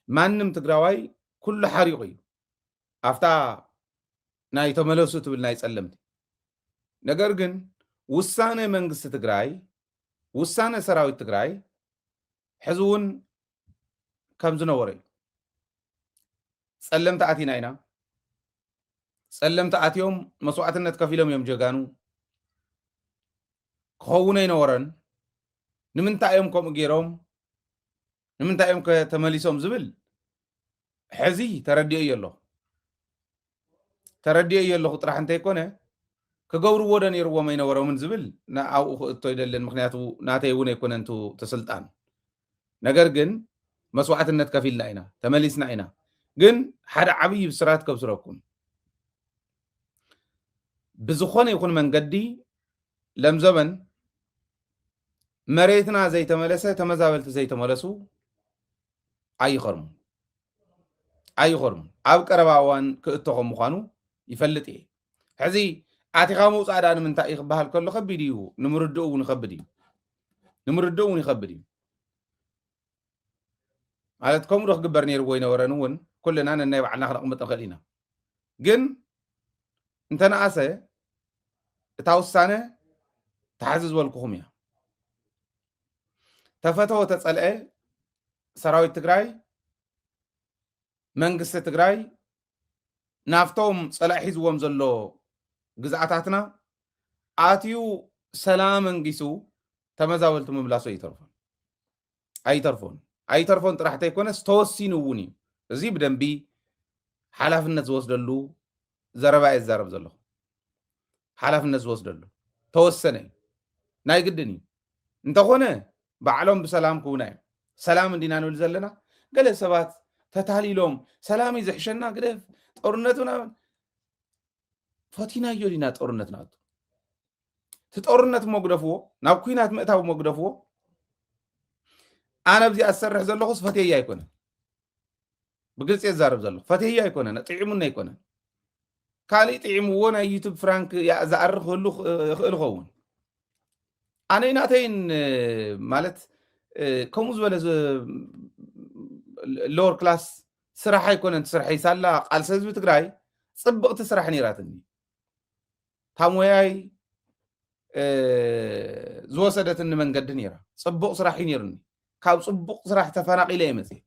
ማንም ትግራዋይ ኩሉ ሓሪቑ እዩ ኣብታ ናይ ተመለሱ ትብል ናይ ጸለምቲ። ነገር ግን ውሳነ መንግስቲ ትግራይ፣ ውሳነ ሰራዊት ትግራይ ሕዚ እውን ከም ዝነበረ እዩ። ጸለምቲ ኣቲና ኢና። ጸለምቲ ኣትዮም መስዋዕትነት ከፊሎም እዮም ጀጋኑ። ክኸውን ኣይነበረን። ንምንታይ እዮም ከምኡ ገይሮም? ንምንታይ እዮም ከ ተመሊሶም ዝብል ሕዚ ተረዲኦ ኣለኹ። ተረዲኦ ኣለኹ ጥራሕ እንተይኮነ ክገብርዎ ዶ ነይርዎም ኣይነበሮምን ዝብል ና-፣ ኣብኡ ክእቶ ኣይደልን። ምክንያቱ ናተይ እውን ኣይኮነን እቲ ስልጣን። ነገር ግን መስዋዕትነት ከፊልና ኢና፣ ተመሊስና ኢና። ግን ሓደ ዓብዪ ብስራት ከብስረኩም። ብዝኾነ ይኹን መንገዲ ለምዘበን መሬትና ዘይተመለሰ፣ ተመዛበልቲ ዘይተመለሱ ኣይኸርሙን። ኣይኸርሙን። ኣብ ቀረባ እዋን ክእቶ ከም ምዃኑ ይፈልጥ እየ። ሕዚ ኣቲኻ ምውፃእ ደኣ ንምንታይ እዩ ክበሃል ከሎ ከቢድ እዩ፣ ንምርድኡ እውን ይኸብድ እዩ። ንምርድኡ እውን ይኸብድ እዩ። ማለት ከምኡ ዶ ክግበር ነይርዎ ኣይነበረን እውን ኩልና ነናይ ባዕልና ክነቕምጥ ንኽእል ኢና። ግን እንተነኣሰ እታ ውሳነ ተሓዚ ዝበልኩኹም እያ። ተፈተወ ተጸልአ ሰራዊት ትግራይ፣ መንግስቲ ትግራይ ናብቶም ጸላኢ ሒዝዎም ዘሎ ግዝኣታትና ኣትዩ ሰላም መንጊሱ ተመዛበልቲ ምምላሱ ኣይተርፎን። ኣይተርፎን። ኣይተርፎን ጥራሕ ተይኮነስ ተወሲኑ እውን እዩ። እዚ ብደንቢ ሓላፍነት ዝወስደሉ ዘረባ እየ ዝዛረብ ዘለኹ። ሓላፍነት ዝወስደሉ ተወሰነ እዩ። ናይ ግድን እዩ። እንተኾነ ባዕሎም ብሰላም ክውና እዮም። ሰላም እንዲና ንብል ዘለና። ገለ ሰባት ተታሊሎም፣ "ሰላም እዩ ዝሕሸና፣ ግደፍ፣ ጦርነት ምናምን." ፈቲናዮ ዲና ጦርነት ናቱ? እቲ ጦርነት እሞ ግደፍዎ፣ ናብ ኩናት ምእታው እሞ ግደፍዎ። ኣነ ኣብዚኣ ዝሰርሕ ዘለኹስ ፈትየያ ኣይኮነን። ብግልፂ እየ ዝዛረብ ዘለኹ። ፈትየያ ኣይኮነን፣ ጥዒሙኒ ኣይኮነን። ካሊእ ጥዒምዎ ናይ ዩቱብ ፍራንክ ያ-፣ ዝኣሪ ክህሉ ኽ-፣ ይኽእል ይኸውን። ኣነይ ናተይን፣ እ፣ ማለት፣ እ፣ ከምኡ ዝበለ ዝ-፣ ሎወር ክላስ ስራሕ ኣይኮነን ትስርሐይ። ሳላ ቃልሲ ህዝቢ ትግራይ ጽብቕቲ ስራሕ ነይራትኒ። ታሞያይ፣ እ፣ ዝወሰደትኒ መንገዲ ነይራ። ጽቡቕ ስራሕ እዩ ነይሩኒ። ካብ ጽቡቕ ስራሕ ተፈናቒለ እየ መፅየ።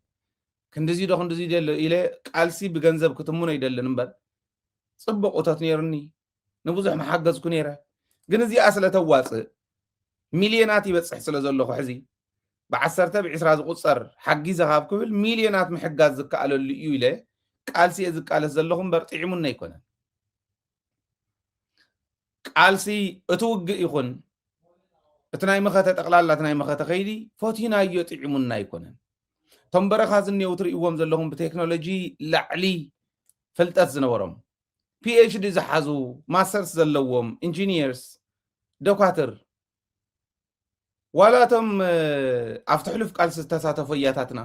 ክንድዚ ዶ ክንድዚ ዶ ኢለ ቃልሲ ብገንዘብ ክትምኖ ይደልን እምበር፣ ጽቡቕ እቶት ነይሩኒ። ንብዙሕ መሓገዝኩ ነይረ። ግን እዚኣ ስለ ተዋፅእ፣ ሚልዮናት ይበፅሕ ስለ ዘለኹ ሕዚ፣ ብዓሰርተ ብዒስራ ዝቑፀር ሓጊዘ ካብ ክብል ሚልዮናት ምሕጋዝ ዝከኣለሉ እዩ ኢለ ቃልሲ እየ ዝቃለስ ዘለኹ እምበር ጥዒሙኒ ኣይኮነን። ቃልሲ እቲ ውግእ ይኹን እቲ ናይ መኸተ ጠቕላላ እቲ ናይ መኸተ ከይዲ ፈቲናዮ ጥዒሙና ኣይኮነን። እቶም በረኻ ዝኔው ትርእይዎም ዘለኹም ብቴክኖሎጂ ላዕሊ ፍልጠት ዝነበሮም ፒ ኤች ዲ ዝሓዙ ማስተርስ ዘለዎም ኢንጂኒየርስ፣ ዶኳትር ዋላ እቶም፣ እ፣ ኣብቲ ሕሉፍ ቃልሲ ዝተሳተፉ ኣያታትና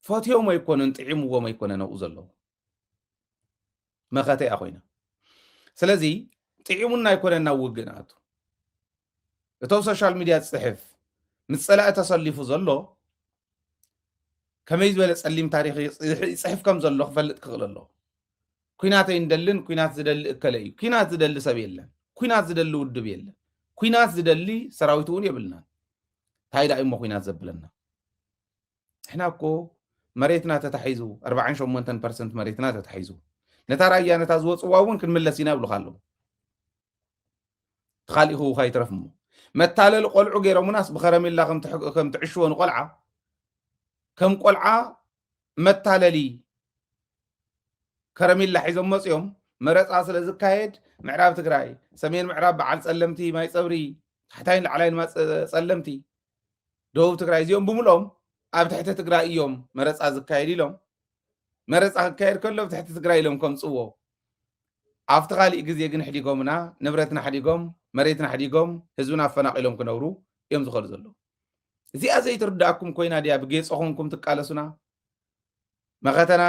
ፈትዮም ኣይኮነን፣ ጥዒምዎም ኣይኮነን ኣብኡ ዘለዉ። መኸተ እያ ኮይና። ስለዚ ጥዒሙና ኣይኮነን ናብ ውግእ ንኣቱ። እቶም ሶሻል ሚድያ ዝፅሕፍ ምስ ፀላኢ ተሰሊፉ ዘሎ ከመይ ዝበለ ፀሊም ታሪኽ ይፅ-፣ ይፅሕፍ ከም ዘሎ ክፈልጥ ክኽእል ኣለዎ። ኩናት ኣይንደልን፣ ኩናት ዝደሊ እከለ እዩ። ኩናት ዝደሊ ሰብ የለን። ኩናት ዝደሊ ውድብ የለን። ኩናት ዝደሊ ሰራዊት እውን የብልናን። እንታይ ደኣ እሞ ኩናት ዘብለና? ንሕና እኮ መሬትና ተታሒዙ፣ ኣርባዓን ሸሞንተን ፐርሰንት መሬትና ተታሒዙ። ነታ ራያ ነታ ዝወፅዋ እውን ክንምለስ ኢና ይብሉኻ ኣለዉ። ተኻሊእኹ ከይትረፍ እሞ። መታለሊ ቆልዑ ገይሮምናስ ብኸረሜላ ከም ትሕ-፣ ከም ትዕሽዎ ንቆልዓ፣ ከም ቆልዓ መታለሊ ከረሜላ ሒዞም መፅዮም። መረፃ ስለ ዝካየድ ምዕራብ ትግራይ፣ ሰሜን ምዕራብ በዓል ፀለምቲ፣ ማይ ፀብሪ፣ ታሕታይን ላዕላይን ማይ ፀ-፣ ፀለምቲ፣ ደቡብ ትግራይ እዚኦም ብምልኦም ኣብ ትሕቲ ትግራይ እዮም መረፃ ዝካየድ ኢሎም፣ መረፃ ክካየድ ከሎ ኣብ ትሕቲ ትግራይ ኢሎም ከምፅዎ። ኣብቲ ካሊእ ግዜ ግን ሕዲጎምና፣ ንብረትና ሕዲጎም፣ መሬትና ሕዲጎም፣ ህዝብና ኣፈናቒሎም ክነብሩ እዮም ዝኸዱ ዘለዉ። እዚኣ ዘይትርድኣኩም ኮይና ድያ ብጌፀ ኮንኩም ትቃለሱና? መኸተና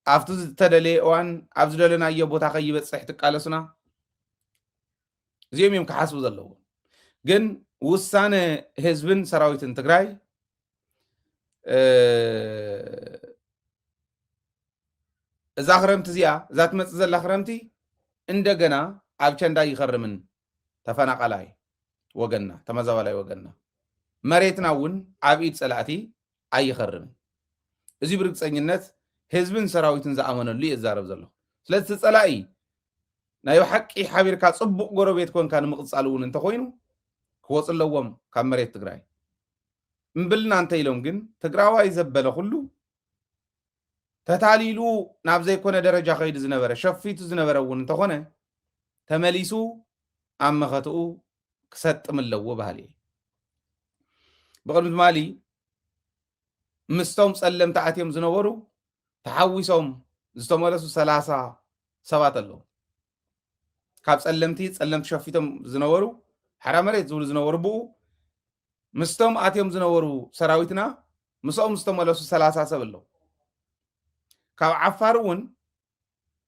ኣብቲ ዝተደለየ እዋን ኣብ ዝደለናዮ ቦታ ከይበፅሕ ትቃለሱና? እዚኦም እዮም ክሓስቡ ዘለዎም። ግን ውሳነ ህዝብን ሰራዊትን ትግራይ እዛ ክረምቲ እዚኣ፣ እዛ ትመፅእ ዘላ ክረምቲ እንደገና ኣብ ቸንዳ ይኸርምን ተፈናቃላይ ወገንና፣ ተመዛባላይ ወገንና፣ መሬትና እውን ኣብ ኢድ ፀላእቲ ኣይኸርምን። እዚ ብርግፀኝነት ህዝብን ሰራዊትን ዝኣመነሉ እየ ዝዛረብ ዘለኹ። ስለዚ እቲ ፀላኢ ናይ ብሓቂ ሓቢርካ ፅቡቕ ጎረቤት ኮንካ ንምቕፃል እውን እንተኮይኑ ክወፁ ኣለዎም ካብ መሬት ትግራይ። እምብልና እንተ ኢሎም ግን ትግራዋይ ዘበለ ኩሉ ተታሊሉ ናብ ዘይኮነ ደረጃ ከይዱ ዝነበረ፣ ሸፊቱ ዝነበረ እውን እንተኾነ ተመሊሱ ኣብ መኸትኡ ክሰጥም ኣለዎ በሃሊ እየ። ብቕድሚ ትማሊ ምስቶም ፀለምቲ ኣትዮም ዝነበሩ ተሓዊሶም ዝተመለሱ ሰላሳ ሰባት ኣለዉ። ካብ ፀለምቲ፣ ፀለምቲ ሸፊቶም ዝነበሩ፣ ሓራ መሬት ዝብሉ ዝነበሩ ብኡ ምስቶም ኣትዮም ዝነበሩ ሰራዊትና፣ ምስኦም ዝተመለሱ ሰላሳ ሰብ ኣለዉ። ካብ ዓፋር እውን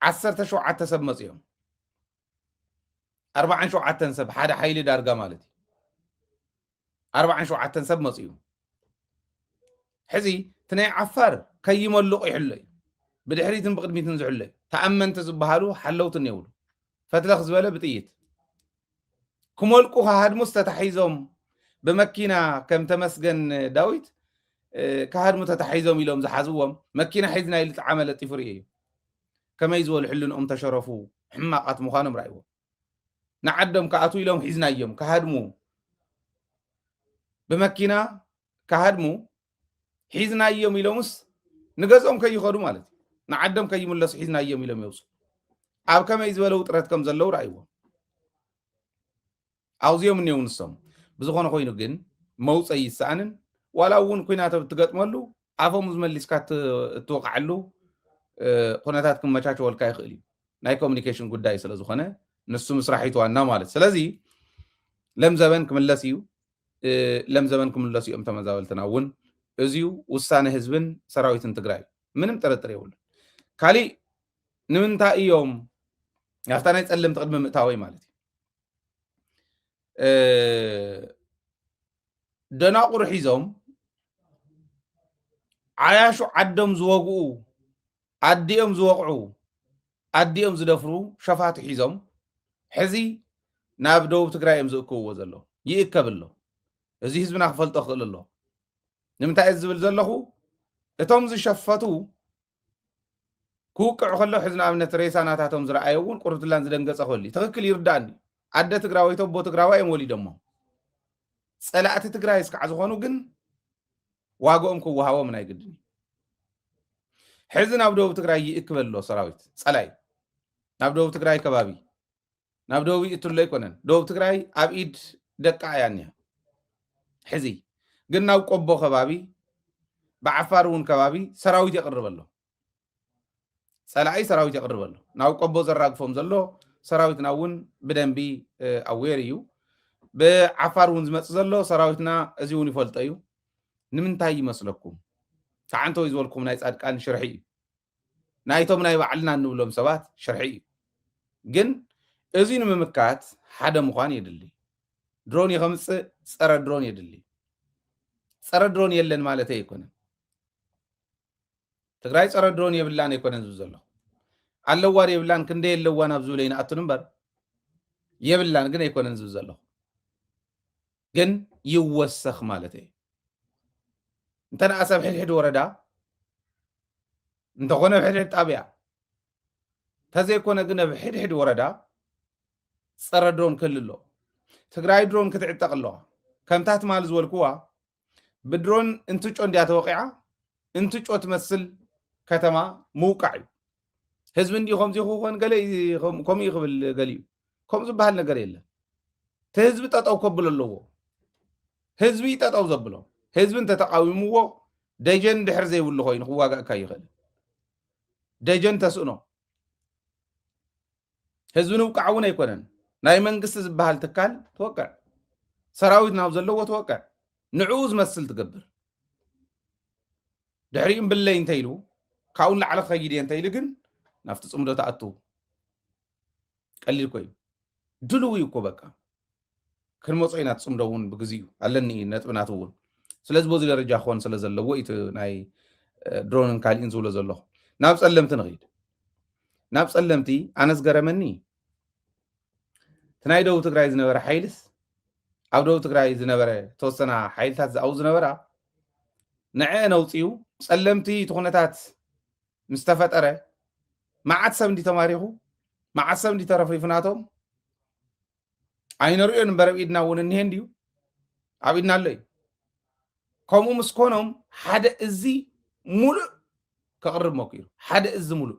ዓሰርተ ሸውዓተ ሰብ መፅዮም። ኣርባዓን ሸውዓተን ሰብ፣ ሓደ ሓይሊ ዳርጋ ማለት እዩ። ኣርባዓን ሸውዓተን ሰብ መፅዩ። ሕዚ እቲ ናይ ዓፋር ከይመልቑ ይሕሎ እዩ። ብድሕሪትን ብቕድሚትን ዝሕሎ እዩ። ተኣመንቲ ዝበሃሉ ሓለውትን የብሉ። ፈትለኽ ዝበለ ብጥይት ክመልቁ፣ ክሃድሙስ ተታሒዞም ብመኪና፣ ከም ተመስገን ዳዊት፣ እ፣ ክሃድሙ ተታሒዞም ኢሎም ዝሓዝዎም፣ መኪና ሒዝና ኢሉ ጣዕመ ለጢፉ ርእየ እዩ። ከመይ ዝበሉ ሕልንኦም ተሸረፉ ሕማቓት ምዃኖም ራእይዎም። ንዓዶም ክኣትዉ ኢሎም ሒዝናዮም ክሃድሙ፣ ብመኪና ክሃድሙ ሒዝናዮም ኢሎምስ ንገዝኦም ከይኸዱ ማለት እዩ። ንዓዶም ከይምለሱ ሒዝናዮም ኢሎም ይወፁ። ኣብ ከመይ ዝበለ ውጥረት ከም ዘለዉ ራእይዎም። ኣውዚኦም እኒው ንሶም። ብዝኾነ ኮይኑ ግን መውፀኢ ይሰኣንን፣ ዋላ እውን ኩናት ኣብ እትገጥመሉ ኣፎም ዝመሊስካ እት-፣ እትወቕዓሉ፣ እ፣ ኩነታት ክመቻቸወልካ ይኽእል እዩ። ናይ ኮሚኒኬሽን ጉዳይ ስለ ዝኾነ ንሱ ምስራሕ እዩ ዋና ማለት። ስለዚ ለምዘበን ክምለስ እዩ፣ እ፣ ለምዘበን ክምለሱ እዮም ተመዛበልትና እውን። እዚዩ ውሳነ ህዝብን ሰራዊትን ትግራይ፣ ምንም ጥርጥር የብሉን። ካሊእ ንምንታይ እዮም ናብታ ናይ ፀለምቲ ቅድሚ ምእታወይ ማለት እዩ፣ እ፣ ደናቑር ሒዞም ዓያሹ ዓዶም ዝወግኡ፣ ኣዲኦም ዝወቕዑ፣ ኣዲኦም ዝደፍሩ ሸፋቱ ሒዞም ሕዚ ናብ ደቡብ ትግራይ እዮም ዝእክብዎ ዘለዉ። ይእከብ ኣሎ። እዚ ህዝብና ክፈልጦ ክኽእል ኣሎ። ንምንታይ እየ ዝብል ዘለኹ? እቶም ዝሸፈቱ ክውቅዕ ከሎ፣ ሕዚ ንኣብነት ሬሳ ናታቶም ዝረኣየ እውን ቁርብትላን ዝደንገጸ ክህሉ እዩ። ትኽክል፣ ይርዳእኒ። ኣደ ትግራወይቲ ኣቦ ትግራዋይ እዮም ወሊዶሞ። ጸላእቲ ትግራይ እስካዕ ዝኾኑ ግን ዋግኦም ክወሃቦም ናይ ግድን እዩ። ሕዚ ናብ ደቡብ ትግራይ ይእክብ ኣሎ ሰራዊት ጸላይ። ናብ ደቡብ ትግራይ ከባቢ፣ ናብ ደቡብ ይእትሎ ኣይኮነን። ደቡብ ትግራይ ኣብ ኢድ ደቃ እያ እኒኣ። ሕዚ ግን ናብ ቆቦ ከባቢ፣ ብዓፋር እውን ከባቢ ሰራዊት የቕርብ ኣሎ። ጸላኢ ሰራዊት የቕርብ ኣሎ። ናብ ቆቦ ዘራግፎም ዘሎ ሰራዊትና እውን ብደንቢ፣ እ፣ ኣዌር እዩ። ብዓፋር እውን ዝመጽእ ዘሎ ሰራዊትና እዚ እውን ይፈልጦ እዩ። ንምንታይ ይመስለኩም? ተዓንተወይ ዝበልኩም ናይ ጻድቃን ሽርሒ እዩ። ናይቶም ናይ ባዕልና እንብሎም ሰባት ሽርሒ እዩ። ግን እዚ ንምምካት ሓደ ምዃን የድሊ። ድሮን ከምጽእ ጸረ ድሮን የድሊ። ጸረ ድሮን የለን ማለተይ ኣይኮነን። ትግራይ ጸረ ድሮን የብላን ኣይኮነን ዝብል ዘለኹ። ኣለዋ ዶ የብላን፣ ክንደይ ኣለዋ ናብ ዝብለ ይንኣቱን እምበር፣ የብላን ግን ኣይኮነን ዝብል ዘለኹ። ግን ይወሰኽ ማለት እዩ። እንተ ንኣሰ ኣብ ሕድሕድ ወረዳ እንተኾነ ኣብ ሕድሕድ ጣብያ፣ ተዘይኮነ ግን ኣብ ሕድሕድ ወረዳ ጸረ ድሮን ክህሉ ኣለዎ። ትግራይ ድሮን ክትዕጠቕ ኣለዋ። ከምታ ትማሊ ዝበልክዋ፣ ብድሮን እንትጮ እንድያ ተወቂዓ፣ እንትጮ ትመስል ከተማ ምውቃዕ እዩ። ህዝቢ እንዲዩ ከምዚ ክኾን ገለ እዩ፣ ከም-፣ ከምኡ እዩ ክብል ገሊኡ። ከምኡ ዝበሃል ነገር የለን። እቲ ህዝቢ ጠጠው ከብሎ ኣለዎ። ህዝቢ እዩ ጠጠው ዘብሎ። ህዝቢ እንተተቃዊምዎ ደጀን ድሕር ዘይብሉ ኮይኑ ክዋጋእካ ይኽእል። ደጀን ተስእኖ። ህዝቢ ንውቃዕ እውን ኣይኮነን። ናይ መንግስቲ ዝበሃል ትካል ትወቅዕ። ሰራዊት ናብ ዘለዎ ትወቅዕ። ንዕኡ ዝመስል ትገብር። ድሕሪኡ እምብለይ እንተኢሉ፣ ካብኡ ንላዕሊ ክኸይድ እየ እንተኢሉ ግን ናብቲ ጽምዶ ትኣቱ። ቀሊል እኮ እዩ። ድልው እዩ እኮ በቃ። ክንመጾ ኢና፣ እቲ ጽምዶ እውን ብግዚኡ ኣለኒ እዩ ነጥብናት እውን። ስለዚ በዚ ደረጃ ክኾን ስለ ዘለዎ እዩ እቲ ናይ ድሮንን ካልእን ዝብሎ ዘለኹ። ናብ ጸለምቲ ንኽይድ። ናብ ጸለምቲ ኣነ ዝገረመኒ እቲ ናይ ደቡብ ትግራይ ዝነበረ ሓይልስ ኣብ ደቡብ ትግራይ ዝነበረ ተወሰና ሓይልታት ዝኣው ዝነበራ ንዐ ነውፅዩ ጸለምቲ እቲ ኩነታት ምስ ተፈጠረ መዓት ሰብ እንዲ ተማሪኹ መዓት ሰብ እንዲ ተረፍሪፉ ናቶም ኣይነርእዮን እምበር ኣብ ኢድና እውን እኒሄ እንድዩ ኣብ ኢድና ኣሎ እዩ። ከምኡ ምስ ኮኖም ሓደ እዚ ሙሉእ ከቕርብ መኪሩ ሓደ እዚ ሙሉእ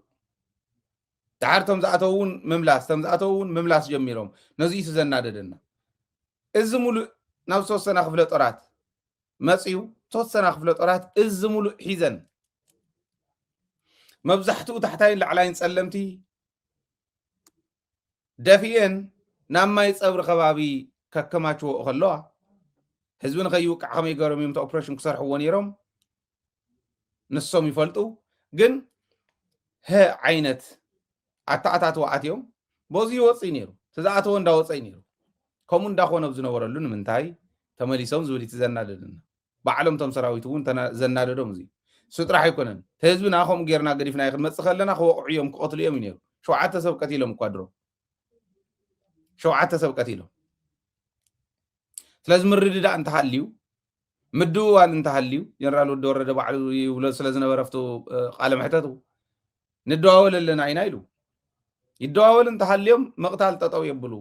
ድሓር ቶም ዝኣተው እውን ምምላስ ቶም ዝኣተው እውን ምምላስ ጀሚሮም ነዚ እዩ ዘናደደና። እዚ ሙሉእ ናብ ዝተወሰና ክፍለ ጦራት መፅዩ ተወሰና ክፍለ ጦራት እዚ ሙሉእ ሒዘን መብዛሕትኡ ታሕታይን ላዕላይን ፀለምቲ ደፊኤን ናብ ማይ ፀብሪ ከባቢ ከከማችዎ ከለዋ ህዝቢ ንኸይውቃዕ ከመይ ገሮም እዮም ኦፕሬሽን ክሰርሕዎ ነይሮም ንሶም ይፈልጡ። ግን ሀ ዓይነት ኣተኣታትዋ ኣትዮም በዚ ይወፅእ ነይሩ ተዝኣተወ እንዳወፀ እዩ ነይሩ። ከምኡ እንዳኾነ ኣብ ዝነበረሉ ንምንታይ ተመሊሶም ዝብል እቲ ዘናደደና ባዕሎም ቶም ሰራዊት እውን ዘናደዶም እዚ እሱ ጥራሕ ኣይኮነን። ህዝብና ከምኡ ጌርና ገዲፍና ክንመፅእ ከለና ክወቕዑ እዮም ክቐትሉ እዮም እዩ ነይሩ። ሸውዓተ ሰብ ቀቲሎም እኳ ድሮ ሸውዓተ ሰብ ቀቲሎም። ስለዚ ምርድዳእ እንተሃልዩ ምድውዋል እንተሃልዩ ጀነራል ወዲ ወረደ ባዕሉ ይብሎ ስለ ዝነበረ ኣብቲ ቃለ መሕተቱ ንደዋወል ኣለና ኢና ኢሉ ይደዋወል እንተሃልዮም ምቕታል ጠጠው የብሉ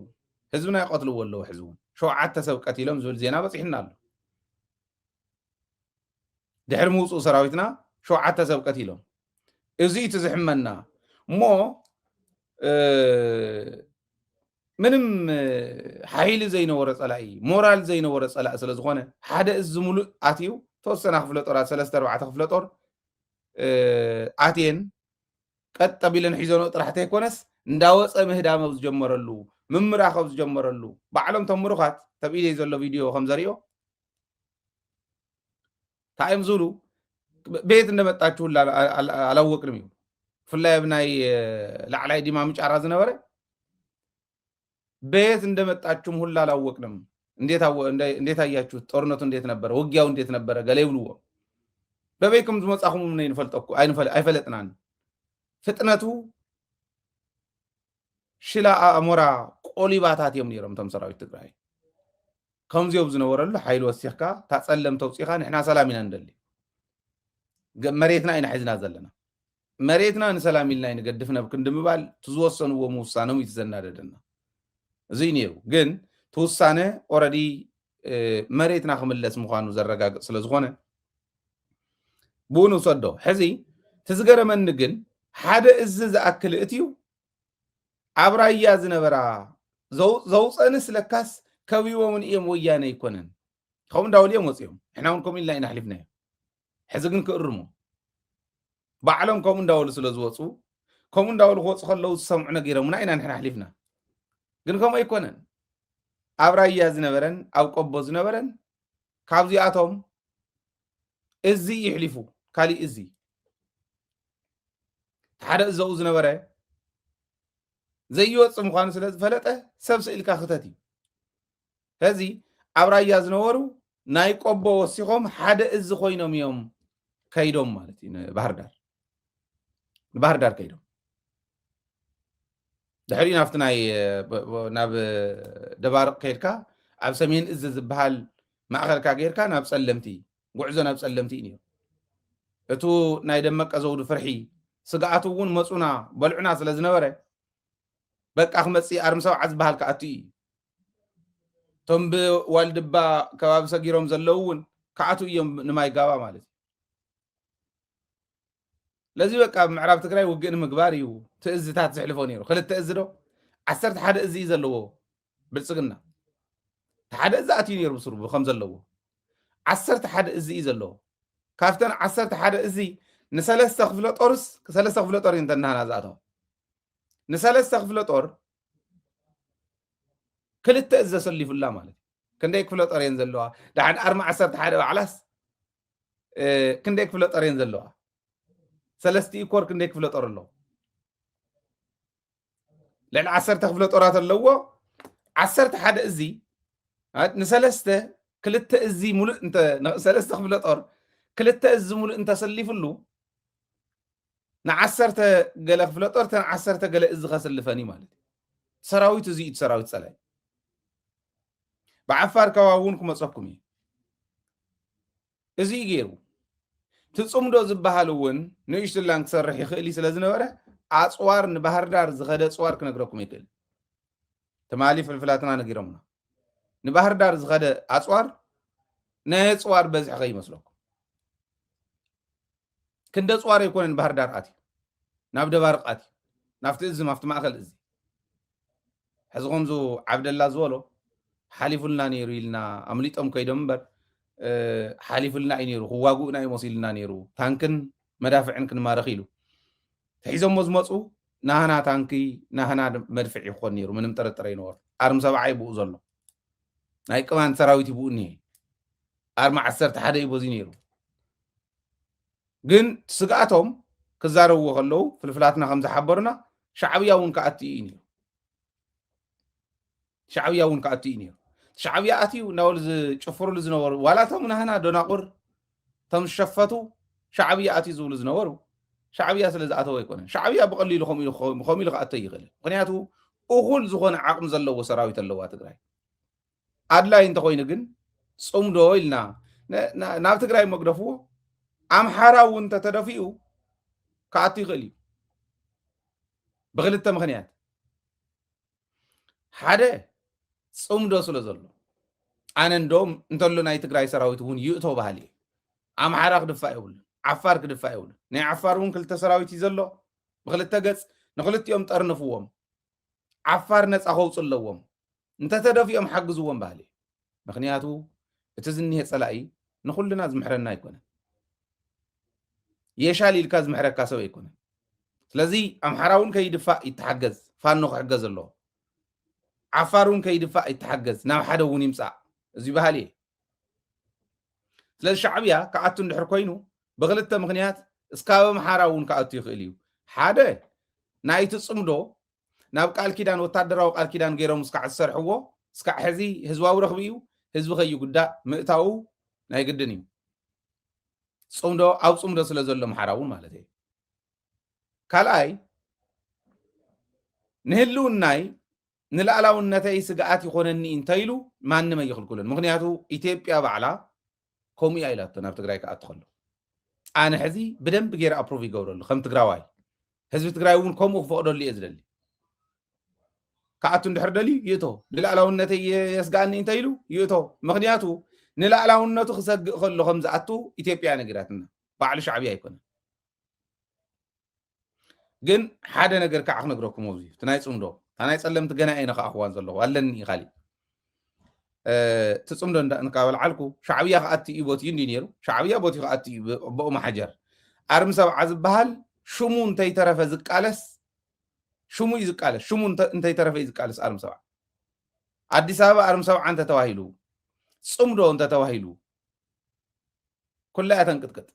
ህዝብና ይቐትልዎ ኣለዉ ሕዚ እውን ሸውዓተ ሰብ ቀቲሎም ዝብል ዜና በፂሕና ኣሎ። ድሕሪ ምውፅኡ ሰራዊትና ሸውዓተ ሰብ ቀቲሎም እዚ እቲ ዝሕመና እሞ ምንም ሓይሊ ዘይነበሮ ፀላኢ ሞራል ዘይነበሮ ፀላኢ ስለ ዝኾነ ሓደ እዚ ሙሉእ ኣትዩ ተወሰና ክፍለ ጦራት ሰለስተ ኣርባዕተ ክፍለ ጦር ኣትየን ቀጥ ኣቢለን ሒዘንኦ ጥራሕ ተይኮነስ እንዳወፀ ምህዳም ኣብ ዝጀመረሉ ምምራኽ ኣብ ዝጀመረሉ ባዕሎም ቶም ምሩኻት ተብ ኢደይ ዘሎ ቪድዮ ከም ዘሪኦ እንታይ እዮም ዝብሉ ቤት እንደመጣችሁ ሁላ አላወቅንም እዩ። ብፍላይ ኣብ ናይ ላዕላይ ዲማ ምጫራ ዝነበረ ቤት እንደመጣችሁም ሁላ አላወቅንም። እንዴት አያችሁት? ጦርነቱ እንዴት ነበረ? ውጊያው እንዴት ነበረ? ገለ ይብልዎ። በበይኩም ዝመጻኹም ምን ይንፈልጠኩ አይፈለጥናን። ፍጥነቱ ሽላ ኣሞራ ቆሊባታት እዮም ነይሮም እቶም ሰራዊት ትግራይ። ከምዚኦም ዝነበረሉ ሓይሊ ወሲኽካ ታፀለም ተውፂኻ ንሕና ሰላም ኢና ንደሊ። መሬትና ኢና ሒዝና ዘለና። መሬትና ንሰላም ኢልና ይንገድፍ ነብ ክንዲ ምባል ትዝወሰንዎ ምውሳኖም እዩ ዘናደደና። እዚ ነይሩ ግን ትውሳነ ኦረዲ መሬትና ክምለስ ምዃኑ ዘረጋግፅ ስለ ዝኾነ ብኡ ንውሰዶ። ሕዚ ትዝገረመኒ ግን ሓደ እዚ ዝኣክል እትዩ ኣብ ራያ ዝነበራ ዘውፀንስ ለካስ ከቢቦምን እዮም ወያነ ኣይኮነን ከምኡ እንዳበሉ እዮም ወፂኦም። ንሕና እውን ከምኡ ኢልና ኢና ኣሕሊፍናዮ። ሕዚ ግን ክእርሞ ባዕሎም ከምኡ እንዳበሉ ስለ ዝወፁ ከምኡ እንዳበሉ ክወፁ ከለዉ ዝሰምዑ ነጊሮምና ኢና ንሕና ኣሕሊፍና። ግን ከምኡ ኣይኮነን። ኣብ ራያ ዝነበረን ኣብ ቆቦ ዝነበረን ካብዚኣቶም እዚ ይሕሊፉ ካሊእ እዚ ሓደ እዘኡ ዝነበረ ዘይወፅእ ምዃኑ ስለ ዝፈለጠ ሰብ ስኢልካ ክተት እዩ። ስለዚ ኣብ ራያ ዝነበሩ ናይ ቆቦ ወሲኾም ሓደ እዚ ኮይኖም እዮም ከይዶም ማለት እዩ ንባህር ዳር ንባህር ዳር ከይዶም ድሕሪኡ ናብቲ ናይ ናብ ደባርቕ ከይድካ ኣብ ሰሜን እዚ ዝበሃል ማእኸልካ ገይርካ ናብ ፀለምቲ ጉዕዞ ናብ ፀለምቲ እዩ ነይሩ። እቱ ናይ ደመቀ ዘውዱ ፍርሒ ስግኣቱ እውን መፁና በልዑና ስለ ዝነበረ በቃ ክመፅእ ኣርሚ ሰብዓ ዝበሃል ክኣቱ እዩ። እቶም ብዋልድባ ከባቢ ሰጊሮም ዘለዉ እውን ክኣቱ እዮም ንማይ ጋባ ማለት እዩ። ለዚ በቃ ኣብ ምዕራብ ትግራይ ውግእ ንምግባር እዩ ትእዝታት ዘሕልፎ ነይሩ። ክልተ እዚ ዶ ዓሰርተ ሓደ እዚ እዩ ዘለዎ ብልፅግና ሓደ እዚ ኣትዩ ነይሩ ብስሩ ከም ዘለዎ ዓሰርተ ሓደ እዚ እዩ ዘለዎ። ካብተን ዓሰርተ ሓደ እዚ ንሰለስተ ክፍለ ጦርስ ሰለስተ ክፍለ ጦር እዩ እንተናሃና ዝኣተው ንሰለስተ ክፍለ ጦር ክልተ እዚ ዘሰሊፉላ ማለት እዩ። ክንደይ ክፍለ ጦር እየን ዘለዋ? ደሓን ኣርማ ዓሰርተ ሓደ ባዕላስ ክንደይ ክፍለ ጦር እየን ዘለዋ? ሰለስቲኡ ኮር ክንደይ ክፍለ ጦር ኣለዎ? ልዕሊ ዓሰርተ ክፍለ ጦራት ኣለዎ። ዓሰርተ ሓደ እዚ ንሰለስተ ክልተ እዚ ሙሉእ እንተ፣ ን-፣ ሰለስተ ክፍለ ጦር፣ ክልተ እዚ ሙሉእ እንተሰሊፍሉ፣ ንዓሰርተ ገለ ክፍለ ጦር፣ እተን ዓሰርተ ገለ እዚ ከስልፈን እዩ ማለት እዩ። ሰራዊት እዚ እዩ፣ እቲ ሰራዊት ጸላኢ። ብዓፋር ከባቢ እውን ክመጸኩም እዩ። እዚ እዩ ገይሩ። እቲ ጽምዶ ዝበሃል እውን ንእሽትላን ክሰርሕ ይኽእል እዩ ስለ ዝነበረ፣ ኣጽዋር ንባህር ዳር ዝኸደ ኣጽዋር ክነግረኩም ይኽእል። ትማሊ ፍልፍላትና ነጊሮምና። ንባህር ዳር ዝኸደ ኣጽዋር ናይ ኣጽዋር በዝሒ ከይመስለኩም። ክንዲ ኣጽዋር ኣይኮነን ባህር ዳር ኣትዩ። ናብ ደባርቕ ኣትዩ። ናብቲ እዝም፣ ኣብቲ ማእከል እዚ። ሕዚ ከምዚ ዓብደላ ዝበሎ፣ ሓሊፉልና ነይሩ ኢልና ኣምሊጦም ከይዶም እምበር፣ እ፣ ሓሊፉልና እዩ ነይሩ፣ ክዋግኡና እዩ መሲሉና ነይሩ። ታንክን መዳፍዕን ክንማረኽ ኢሉ። ተሒዞሞ ዝመጹ ናህና ታንኪ፣ ናህና መድፍዕ ይኾን ነይሩ፣ ምንም ጥርጥር ኣይነበሮ። ኣርሚ ሰብዓ እዩ ብኡ ዘሎ። ናይ ቅማንት ሰራዊት እዩ ብኡ እኒሄ። ኣርሚ ዓሰርተ ሓደ እዩ በዚ ነይሩ። ግን ስግኣቶም ክዛረብዎ ከለዉ፣ ፍልፍላትና ከም ዝሓበሩና፣ ሻዕብያ እውን ክኣቲ እዩ ነይሩ። ሻዕብያ እውን ክኣቲ እዩ ነይሩ። ሻዕብያ ኣትዩ እናበሉ ዝጭፍሩሉ ዝነበሩ፣ ዋላ እቶም ናህና ደናቑር፣ እቶም ዝሸፈቱ፣ ሻዕብያ ኣትዩ ዝብሉ ዝነበሩ፣ ሻዕብያ ስለ ዝኣተወ ኣይኮነን። ሻዕብያ ብቐሊሉ ከምኡ ኢሉ፣ ከምኡ ኢሉ ክኣቶ ይኽእል። ምኽንያቱ፣ እኹል ዝኾነ ዓቕሚ ዘለዎ ሰራዊት ኣለዋ ትግራይ። ኣድላይ እንተኾይኑ ግን፣ ጽምዶ ኢልና ነ-፣ ና-፣ ናብ ትግራይ መግደፍዎ፣ ኣምሓራ እውን እንተተደፊኡ፣ ክኣቱ ይኽእል እዩ። ብኽልተ ምኽንያት። ሓደ፣ ጽምዶ ስለ ዘሎ። ኣነ እንደውም እንተሎ ናይ ትግራይ ሰራዊት እውን ይእቶ በሃሊ እየ። ኣምሓራ ክድፋእ የብሉን፣ ዓፋር ክድፋእ የብሉን። ናይ ዓፋር እውን ክልተ ሰራዊት እዩ ዘሎ፣ ብኽልተ ገጽ ንኽልቲኦም ጠርንፍዎም። ዓፋር ነጻ ከውጹ ኣለዎም። እንተተደፊኦም ሓግዝዎም በሃሊ እየ። ምኽንያቱ እቲ ዝኒሄ ጸላኢ ንኹልና ዝምሕረና ኣይኮነን። የሻል ኢልካ ዝምሕረካ ሰብ ኣይኮነን። ስለዚ ኣምሓራ እውን ከይድፋእ ይተሓገዝ፣ ፋኖ ክሕገዝ ኣለዎ። ዓፋር እውን ከይድፋእ ይተሓገዝ፣ ናብ ሓደ እውን ይምጻእ። እዚ በሃሊ እየ። ስለዚ ሻዕብያ ክኣቱ እንድሕር ኮይኑ ብኽልተ ምኽንያት እስካብ ኣምሓራ እውን ክኣቱ ይኽእል እዩ። ሓደ ናይቲ ጽምዶ ናብ ቃል ኪዳን፣ ወታደራዊ ቃል ኪዳን ገይሮም እስካዕ ዝሰርሕዎ፣ እስካዕ ሕዚ ህዝባዊ ረኽቢ እዩ፣ ህዝቢ ከይጉዳእ ምእታዉ ናይ ግድን እዩ። ጽምዶ ኣብ ጽምዶ ስለ ዘሎ ኣምሓራ እውን ማለት እዩ። ካልኣይ ንህልውናይ ንልኣላውነተይ ስግኣት ይኾነኒ እንተኢሉ ማንም ኣይኽልክሉን። ምኽንያቱ ኢትዮጵያ ባዕላ ከምኡ እያ ኢላቶ ናብ ትግራይ ክኣቱ ከሎ። ኣነ ሕዚ ብደንብ ገይረ ኣፕሩቭ ይገብረሉ ከም ትግራዋይ። ህዝቢ ትግራይ እውን ከምኡ ክፈቕደሉ እየ ዝደሊ። ክኣቱ እንድሕር ደልዩ ይእቶ። ንልኣላውነተይ የ-፣ የስግኣኒ እንተኢሉ ይእቶ። ምኽንያቱ ንልኣላውነቱ ክሰግእ ከሎ ከም ዝኣቱ ኢትዮጵያ ነጊራትና። ባዕሉ ሻዕብያ ኣይኮነን። ግን ሓደ ነገር ከዓ ክነግረኩም ኣብዚ፣ እቲ ናይ ጽምዶ፣ እታ ናይ ጸለምቲ ገና እየ ነኸኣኽዋን ዘለኹ፣ ኣለኒ እዩ ካሊእ። እ፣ እቲ ጽምዶ እንዳ-፣ እንካበልዓልኩ፣ ሻዕብያ ክኣቲ እዩ ቦትዩ እንዲ ነይሩ፣ ሻዕብያ ቦትዩ ክኣቲ እዩ ብ-፣ ብኦም ሓጀር። ኣርሚ ሰብዓ ዝበሃል ሽሙ እንተይተረፈ ዝቃለስ፣ ሽሙ እዩ ዝቃለስ፣ ሽሙ እንተ-፣ እንተይተረፈ እዩ ዝቃለስ ኣርሚ ሰብዓ። ኣዲስ ኣበባ ኣርሚ ሰብዓ እንተተባሂሉ፣ ጽምዶ እንተተባሂሉ፣ ኩላ እያ ተንቅጥቅጥ።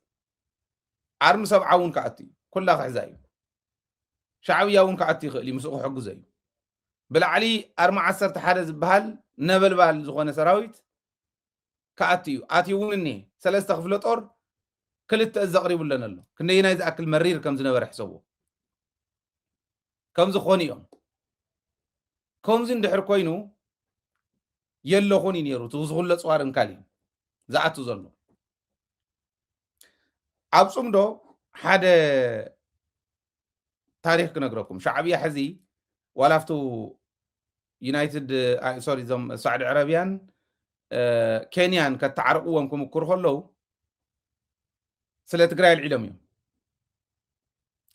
ኣርሚ ሰብዓ እውን ክኣቲ እዩ፣ ኩላ ክሕዛ እዩ። ሻዕብያ እውን ክኣቲ ይኽእል እዩ፣ ምስኡ ክሕግዞ እዩ። ብላዕሊ ኣርማ ዓሰርተ ሓደ ዝበሃል ነበልባል ዝኾነ ሰራዊት ክኣቲ እዩ። ኣትዩ እውን እኒሄ። ሰለስተ ክፍለ ጦር ክልተ እዝ ኣቕሪቡለን ኣሎ። ክንደየናይ ዝኣክል መሪር ከም ዝነበረ ሕሰብዎ። ከም ዝኾኑ እዮም። ከምዚ እንድሕር ኮይኑ የለኹን እዩ ነይሩ። እቲ ዝኹሎ ጽዋር እንካል እዩ ዝኣቱ ዘሎ። ኣብ ጽምዶ ሓደ ታሪኽ ክነግረኩም። ሻዕብያ ሕዚ ዋላ ኣብቱ ዩናይትድ፣ ኣይ፣ ሶሪ፣ እዞም ሳዕዲ ዕረብያን፣ እ፣ ኬንያን ከተዓርቕዎም ክምክሩ ከለዉ ስለ ትግራይ ኣልዒሎም እዮም።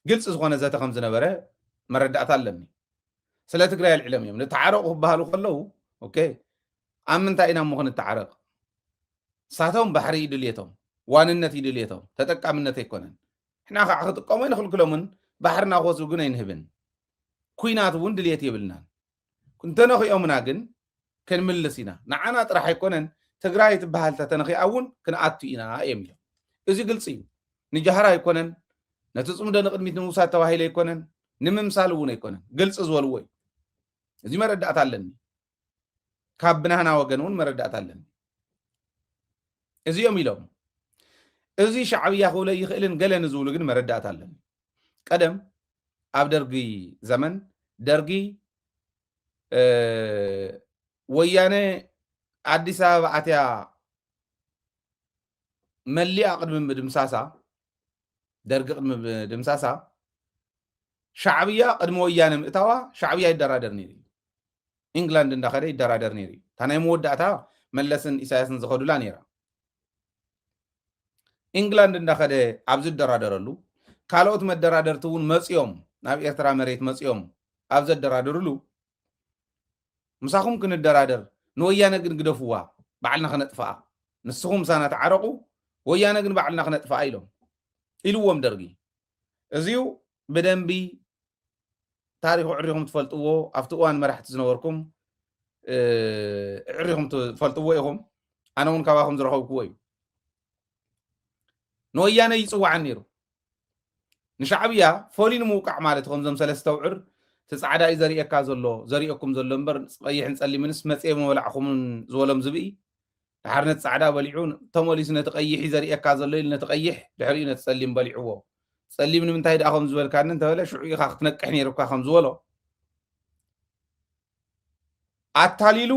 ግልፂ ዝኾነ ዘተ ከም ዝነበረ መረዳእታ ኣለኒ። ስለ ትግራይ ኣልዒሎም እዮም። ንተዓረቑ ክበሃሉ ከለዉ፣ ኦኬ፣ ኣብ ምንታይ ኢና እሞ ክንተዓረቕ? ንሳቶም ባሕሪ እዩ ድልየቶም፣ ዋንነት እዩ ድልየቶም፣ ተጠቃምነት ኣይኮነን። ንሕና ከዓ ክጥቀሙ ኣይንኽልክሎምን፣ ባሕርና ክወስዱ ግን ኣይንህብን። ኩናት እውን ድልየት የብልናን። እንተነኺኦምና ግን ክንምልስ ኢና። ንዓና ጥራሕ ኣይኮነን፣ ትግራይ ትበሃል ተተነኺኣ እውን ክንኣቱ ኢና እዮም ኢሎም። እዚ ግልፂ እዩ። ንጃህራ ኣይኮነን፣ ነቲ ፅምዶ ንቕድሚት ንምውሳድ ተባሂሉ ኣይኮነን፣ ንምምሳል እውን ኣይኮነን። ግልፂ ዝበልዎ እዩ። እዚ መረዳእታ ኣለኒ። ካብ ብናህና ወገን እውን መረዳእታ ኣለኒ። እዚኦም ኢሎም። እዚ ሻዕብያ ክብሎ ይኽእልን ገለ ንዝብሉ ግን መረዳእታ ኣለኒ። ቀደም ኣብ ደርጊ ዘመን ደርጊ ወያነ ኣዲስ ኣበባ ኣትያ መሊኣ ቅድሚ ምድምሳሳ፣ ደርጊ ቅድሚ ምድምሳሳ፣ ሻዕብያ ቅድሚ ወያነ ምእታዋ ሻዕብያ ይደራደር ነይሩ እዩ። ኢንግላንድ እንዳኸደ ይደራደር ነይሩ እዩ። እታ ናይ መወዳእታ መለስን ኢሳያስን ዝኸዱላ ነይራ። ኢንግላንድ እንዳኸደ ኣብ ዝደራደረሉ፣ ካልኦት መደራደርቲ እውን መፂኦም፣ ናብ ኤርትራ መሬት መፂኦም ኣብ ዘደራደሩሉ፣ ምሳኹም ክንደራደር፣ ንወያነ ግን ግደፍዋ፣ ባዕልና ክነጥፍኣ፣ ንስኹም ምሳና ተዓረቑ፣ ወያነ ግን ባዕልና ክነጥፍኣ ኢሎም ኢልዎም ደርጊ። እዚዩ ብደንቢ ታሪኹ ዕሪኹም ትፈልጥዎ፣ ኣብቲ እዋን መራሕቲ ዝነበርኩም፣ እ፣ ዕሪኹም ትፈልጥዎ ኢኹም። ኣነ እውን ካባኹም ዝረኸብክዎ እዩ። ንወያነ ይፅዋዓን ነይሩ። ንሻዕብያ ፈልዩ ንምውቃዕ ማለት፣ ከምዞም ሰለስተ ኣውዕር፣ እቲ ፃዕዳ እዩ ዘርእየካ ዘሎ፣ ዘርእየኩም ዘሎ እምበር፣ ቀይሕን ፀሊምንስ መፅየ ምበላዕኹምን ዝበሎም ዝብኢ፣ ድሓር ነቲ ፃዕዳ በሊዑ፣ ተመሊሱ ነቲ ቀይሕ እዩ ዘርእየካ ዘሎ ኢሉ ነቲ ቀይሕ፣ ድሕሪኡ ነቲ ፀሊም በሊዕዎ። ፀሊም ንምንታይ ደኣ ከም ዝበልካኒ እንተበለ፣ ሽዑ ኢኻ ክትነቅሕ ነይሩካ ከም ዝበሎ፣ ኣታሊሉ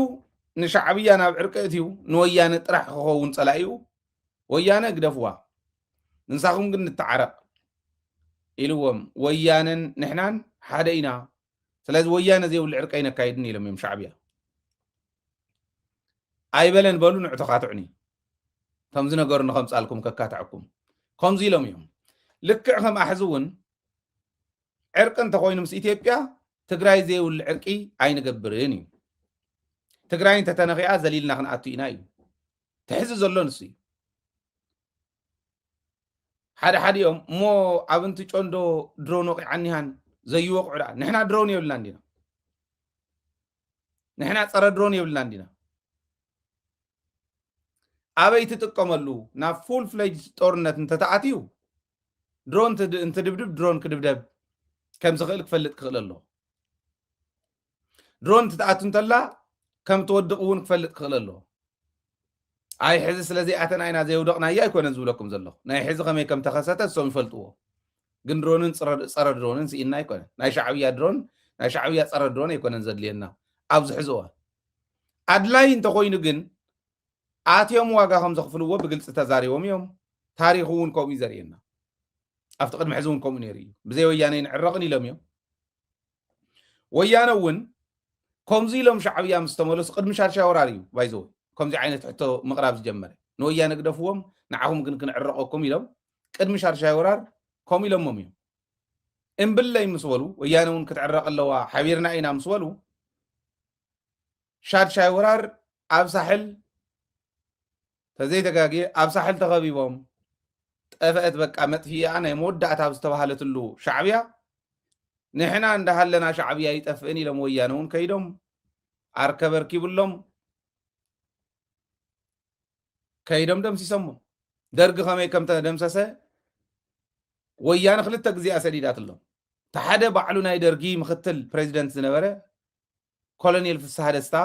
ንሻዕብያ ናብ ዕርቂ እትዩ፣ ንወያነ ጥራሕ ክኸውን ጸላኢኡ፣ ወያነ ግደፍዋ፣ ንሳኹም ግን ንተዓረቕ ኢልዎም። ወያነን ንሕናን ሓደ ኢና፣ ስለዚ ወያነ ዘይብሉ ዕርቂ ኣይነካይድን ኢሎም እዮም ሻዕብያ። ኣይበለን በሉ፣ ንዑ ተኻትዑኒ፣ ከምዚ ነገሩ ንኸምጻልኩም ከካትዐኩም። ከምዚ ኢሎም እዮም። ልክዕ ከምኣ ሕዚ እውን ዕርቂ እንተኾይኑ ምስ ኢትዮጵያ፣ ትግራይ ዘይብሉ ዕርቂ ኣይንገብርን እዩ። ትግራይ እንተተነኺኣ ዘሊልና ክንኣቱ ኢና እዩ። ትሕዚ ዘሎ ንሱ እዩ። ሓደ ሓዲኦም እሞ ኣብ እንትጮ እንዶ ድሮን ወቂዓኒሃን ዘይወቕዑ ደኣ። ንሕና ድሮን የብልና እንዲና። ንሕና ጸረ ድሮን የብልና እንዲና። ኣበይ ትጥቀመሉ? ናብ ፉል ፍሌጅ ጦርነት እንተተኣትዩ ድሮን ትድ-፣ እንትድብድብ ድሮን ክድብደብ ከም ዝኽእል ክፈልጥ ክኽእል ኣለዎ። ድሮን ትትኣቱ እንተላ ከም ትወድቕ እውን ክፈልጥ ክኽእል ኣለዎ። ኣይ ሕዚ ስለ ዘይኣተና ኢና ዘየውደቕናያ ኣይኮነን ዝብለኩም ዘለኹ። ናይ ሕዚ ከመይ ከም ተኸሰተ እሶም ይፈልጥዎ። ግን ድሮንን ጸረ፣ ጸረ ድሮንን ስኢንና ኣይኮነን። ናይ ሻዕብያ ድሮን፣ ናይ ሻዕብያ ጸረ ድሮን ኣይኮነን ዘድልየና ኣብዚ ሕዚ እዋን። ኣድላይ እንተኾይኑ ግን ኣትዮም ዋጋ ከም ዘኽፍልዎ ብግልጺ ተዛሪቦም እዮም። ታሪኹ እውን ከምኡ እዩ ዘርእየና። ኣብቲ ቅድሚ ሕዚ እውን ከምኡ ነይሩ እዩ። ብዘይ ወያነ ንዕረቕን ኢሎም እዮም። ወያነ እውን ከምዚ ኢሎም ሻዕብያ ምስ ተመለሱ፣ ቅድሚ ሻድሻይ ወራር እዩ ባይዘወይ ከምዚ ዓይነት ሕቶ ምቕራብ ዝጀመረ። ንወያነ ግደፍዎም፣ ንዓኹም ግን ክንዕረቐኩም ኢሎም ቅድሚ ሻድሻይ ወራር ከምኡ ኢሎሞም እዮም። እምብለይ ምስ በሉ፣ ወያነ እውን ክትዕረቕ ኣለዋ፣ ሓቢርና ኢና ምስ በሉ፣ ሻድሻይ ወራር ኣብ ሳሕል ተዘይተጋግየ ኣብ ሳሕል ተኸቢቦም፣ ጠፍአት በቃ መጥፊኣ ናይ መወዳእታ ኣብ ዝተባህለትሉ ሻዕብያ፣ ንሕና እንዳሃለና ሻዕብያ ኣይጠፍእን ኢሎም ወያነ እውን ከይዶም ኣርከበ ኣርኪብሎም ከይዶም ደምሲሶሞ። ደርጊ ከመይ ከም ተደምሰሰ ወያነ ክልተ ግዜ እያ ሰዲዳትሎም። እቲ ሓደ ባዕሉ ናይ ደርጊ ምክትል ፕሬዚደንት ዝነበረ ኮሎኔል ፍስሐ ደስታ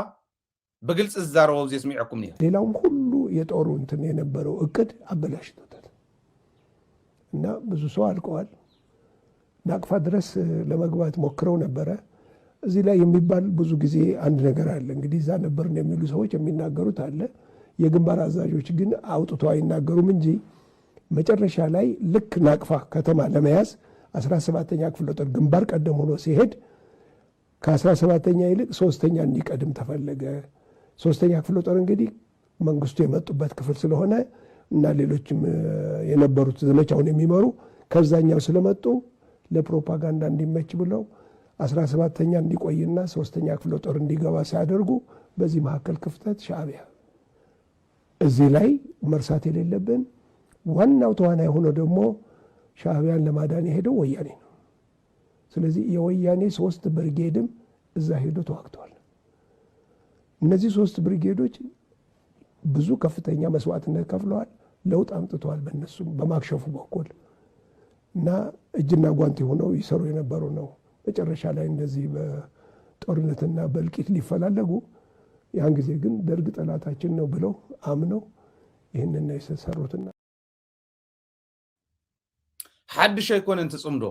ብግልፂ ዝዛረቦ ኣብዚ የስሚዐኩም ነይረ። ሌላውም ሁሉ የጦሩ እንትን የነበረው እቅድ አበላሽቶታል እና ብዙ ሰው አልቀዋል። ናቅፋ ድረስ ለመግባት ሞክረው ነበረ። እዚህ ላይ የሚባል ብዙ ጊዜ አንድ ነገር አለ። እንግዲህ እዛ ነበርን የሚሉ ሰዎች የሚናገሩት አለ። የግንባር አዛዦች ግን አውጥተው አይናገሩም እንጂ መጨረሻ ላይ ልክ ናቅፋ ከተማ ለመያዝ አስራ ሰባተኛ ክፍለ ጦር ግንባር ቀደም ሆኖ ሲሄድ ከአስራ ሰባተኛ ይልቅ ሶስተኛ እንዲቀድም ተፈለገ። ሶስተኛ ክፍለ ጦር እንግዲህ መንግስቱ የመጡበት ክፍል ስለሆነ እና ሌሎችም፣ እ፣ የነበሩት ዘመቻውን የሚመሩ ከዛኛው ስለመጡ ለፕሮፓጋንዳ እንዲመች ብለው አስራ ሰባተኛ እንዲቆይና ሶስተኛ ክፍለ ጦር እንዲገባ ሲያደርጉ በዚህ መካከል ክፍተት ሻዕቢያ እዚህ ላይ መርሳት የሌለብን ዋናው ተዋናይ ሆኖ ደግሞ ሻዕቢያን ለማዳን የሄደው ወያኔ ነው። ስለዚህ የወያኔ ሶስት ብርጌድም እዛ ሄዶ ተዋግተዋል። እነዚህ ሶስት ብርጌዶች ብዙ ከፍተኛ መስዋዕትነት ከፍለዋል፣ ለውጥ አምጥተዋል። በእነሱም በማክሸፉ በኩል እና እጅና ጓንቲ ሆነው ይሰሩ የነበሩ ነው። መጨረሻ ላይ እንደዚህ በጦርነትና በእልቂት ሊፈላለጉ ያን ጊዜ ግን ደርግ ጠላታችን ነው ብለው አምነው ይህንን ነው የሰሩትና ሓድሽ ኣይኮነን ትፅምዶ።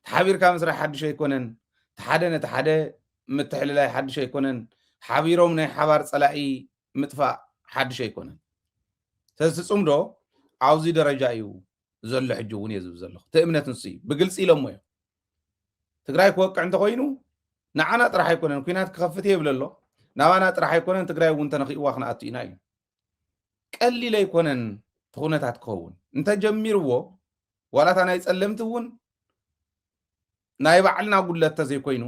ተሓቢርካ ምስራሕ ሓድሽ ኣይኮነን። ሓደ ነቲ ሓደ ምትሕልላይ ሓድሽ ኣይኮነን። ሓቢሮም ናይ ሓባር ፀላኢ ምጥፋእ ሓድሽ ኣይኮነን። ስለዚ ትፅምዶ ኣብዚ ደረጃ እዩ ዘሎ። ሕጂ እውን እየ ዝብል ዘለኹ። እቲ እምነት ንሱ እዩ። ብግልፂ ኢሎሞ እዮም። ትግራይ ክወቅዕ እንተኮይኑ ንዓና ጥራሕ ኣይኮነን፣ ኩናት ክኸፍት እየ ይብል ኣሎ። ናባና ጥራሕ ኣይኮነን፣ ትግራይ እውን ተነኺእዋ ክንኣቱ ኢና እዩ። ቀሊል ኣይኮነን እቲ ኩነታት ክኸውን። እንተጀሚርዎ ዋላታ ናይ ፀለምቲ እውን ናይ ባዕልና ጉድለት ተዘይኮይኑ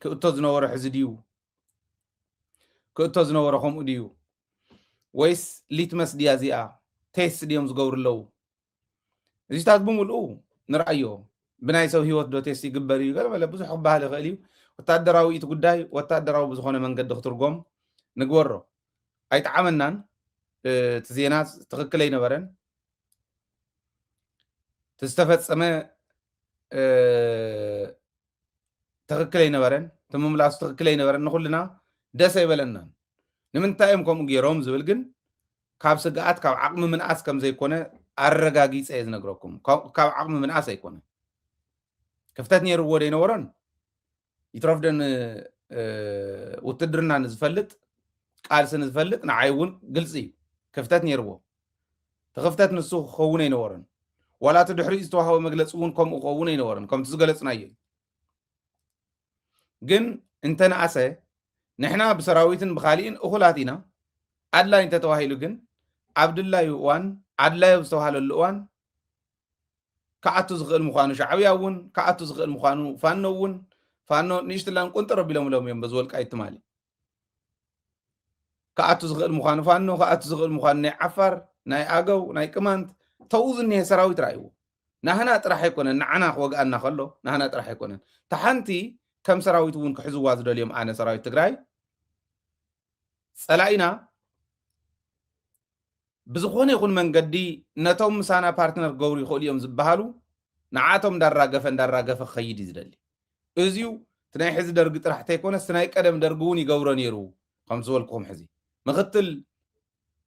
ክእቶ ዝነበረ ሕዚ ድዩ? ክእቶ ዝነበረ ከምኡ ድዩ? ወይስ ሊትመስ ድያ እዚኣ? ቴስት ድዮም ዝገብሩ ኣለዉ? እዚታት ብምልኡ ንርኣዮ። ብናይ ሰብ ህይወት ዶ ቴስት ይግበር እዩ? ገለ መለ ብዙሕ ክበሃል ይኽእል እዩ። ወታደራዊ እቲ ጉዳይ ወታደራዊ ብዝኾነ መንገዲ ክትርጎም ንግበሮ። ኣይጠዓመናን። እቲ ዜና ትኽክል ኣይነበረን። እቲ ዝተፈጸመ ትኽክል ኣይነበረን። እቲ ምምላሱ ትኽክል ኣይነበረን። ንኹልና ደስ ኣይበለናን። ንምንታይ እዮም ከምኡ ገይሮም ዝብል ግን ካብ ስግኣት ካብ ዓቕሚ ምንኣስ ከም ዘይኮነ ኣረጋጊጸ እየ ዝነግረኩም። ካብ ዓቕሚ ምንኣስ ኣይኮነ። ክፍተት ነይርዎ ዶ ኣይነበሮን? ይትረፍ ዶ ውትድርና ንዝፈልጥ ቃልሲ ንዝፈልጥ ንዓይ እውን ግልፂ እዩ። ክፍተት ነይርዎ። እቲ ክፍተት ንሱ ክኸውን ኣይነበሮን። ዋላ እቲ ድሕሪኡ ዝተዋህበ መግለፂ እውን ከምኡ ክኸውን ኣይነበሮን። ከምቲ ዝገለፅናዮ እዩ። ግን እንተነኣሰ ንሕና ብሰራዊትን ብካሊእን እኹላት ኢና። ኣድላይ እንተተባሂሉ ግን ኣብ ድላዩ እዋን ኣድላይ ኣብ ዝተባሃለሉ እዋን ክኣቱ ዝኽእል ምዃኑ ሻዕብያ እውን ክኣቱ ዝኽእል ምዃኑ ፋኖ እውን ፋኖ ንእሽትላን ቁንጥር ኣቢሎምሎም እዮም በዚ ወልቃይት ትማሊ ክኣቱ ዝኽእል ምዃኑ ፋኖ ክኣቱ ዝኽእል ምዃኑ ናይ ዓፋር ናይ ኣገው ናይ ቅማንት ተኡ ዝኒሀ ሰራዊት ረኣይዎ ናህና ጥራሕ ኣይኮነን ንዓና ክወግኣና ከሎ ናህና ጥራሕ ኣይኮነን ተሓንቲ ከም ሰራዊት እውን ክሕዝዋ ዝደልዮም ኣነ ሰራዊት ትግራይ ጸላኢና ብዝኾነ ይኹን መንገዲ ነቶም ምሳና ፓርትነር ክገብሩ ይኽእሉ እዮም ዝበሃሉ ንዓቶም እንዳራገፈ እንዳራገፈ ክኸይድ እዩ ዝደሊ። እዚዩ እቲ ናይ ሕዚ ደርጊ ጥራሕ እንተይኮነስ እቲ ናይ ቀደም ደርጊ እውን ይገብሮ ነይሩ። ከም ዝበልኩኹም ሕዚ ምኽትል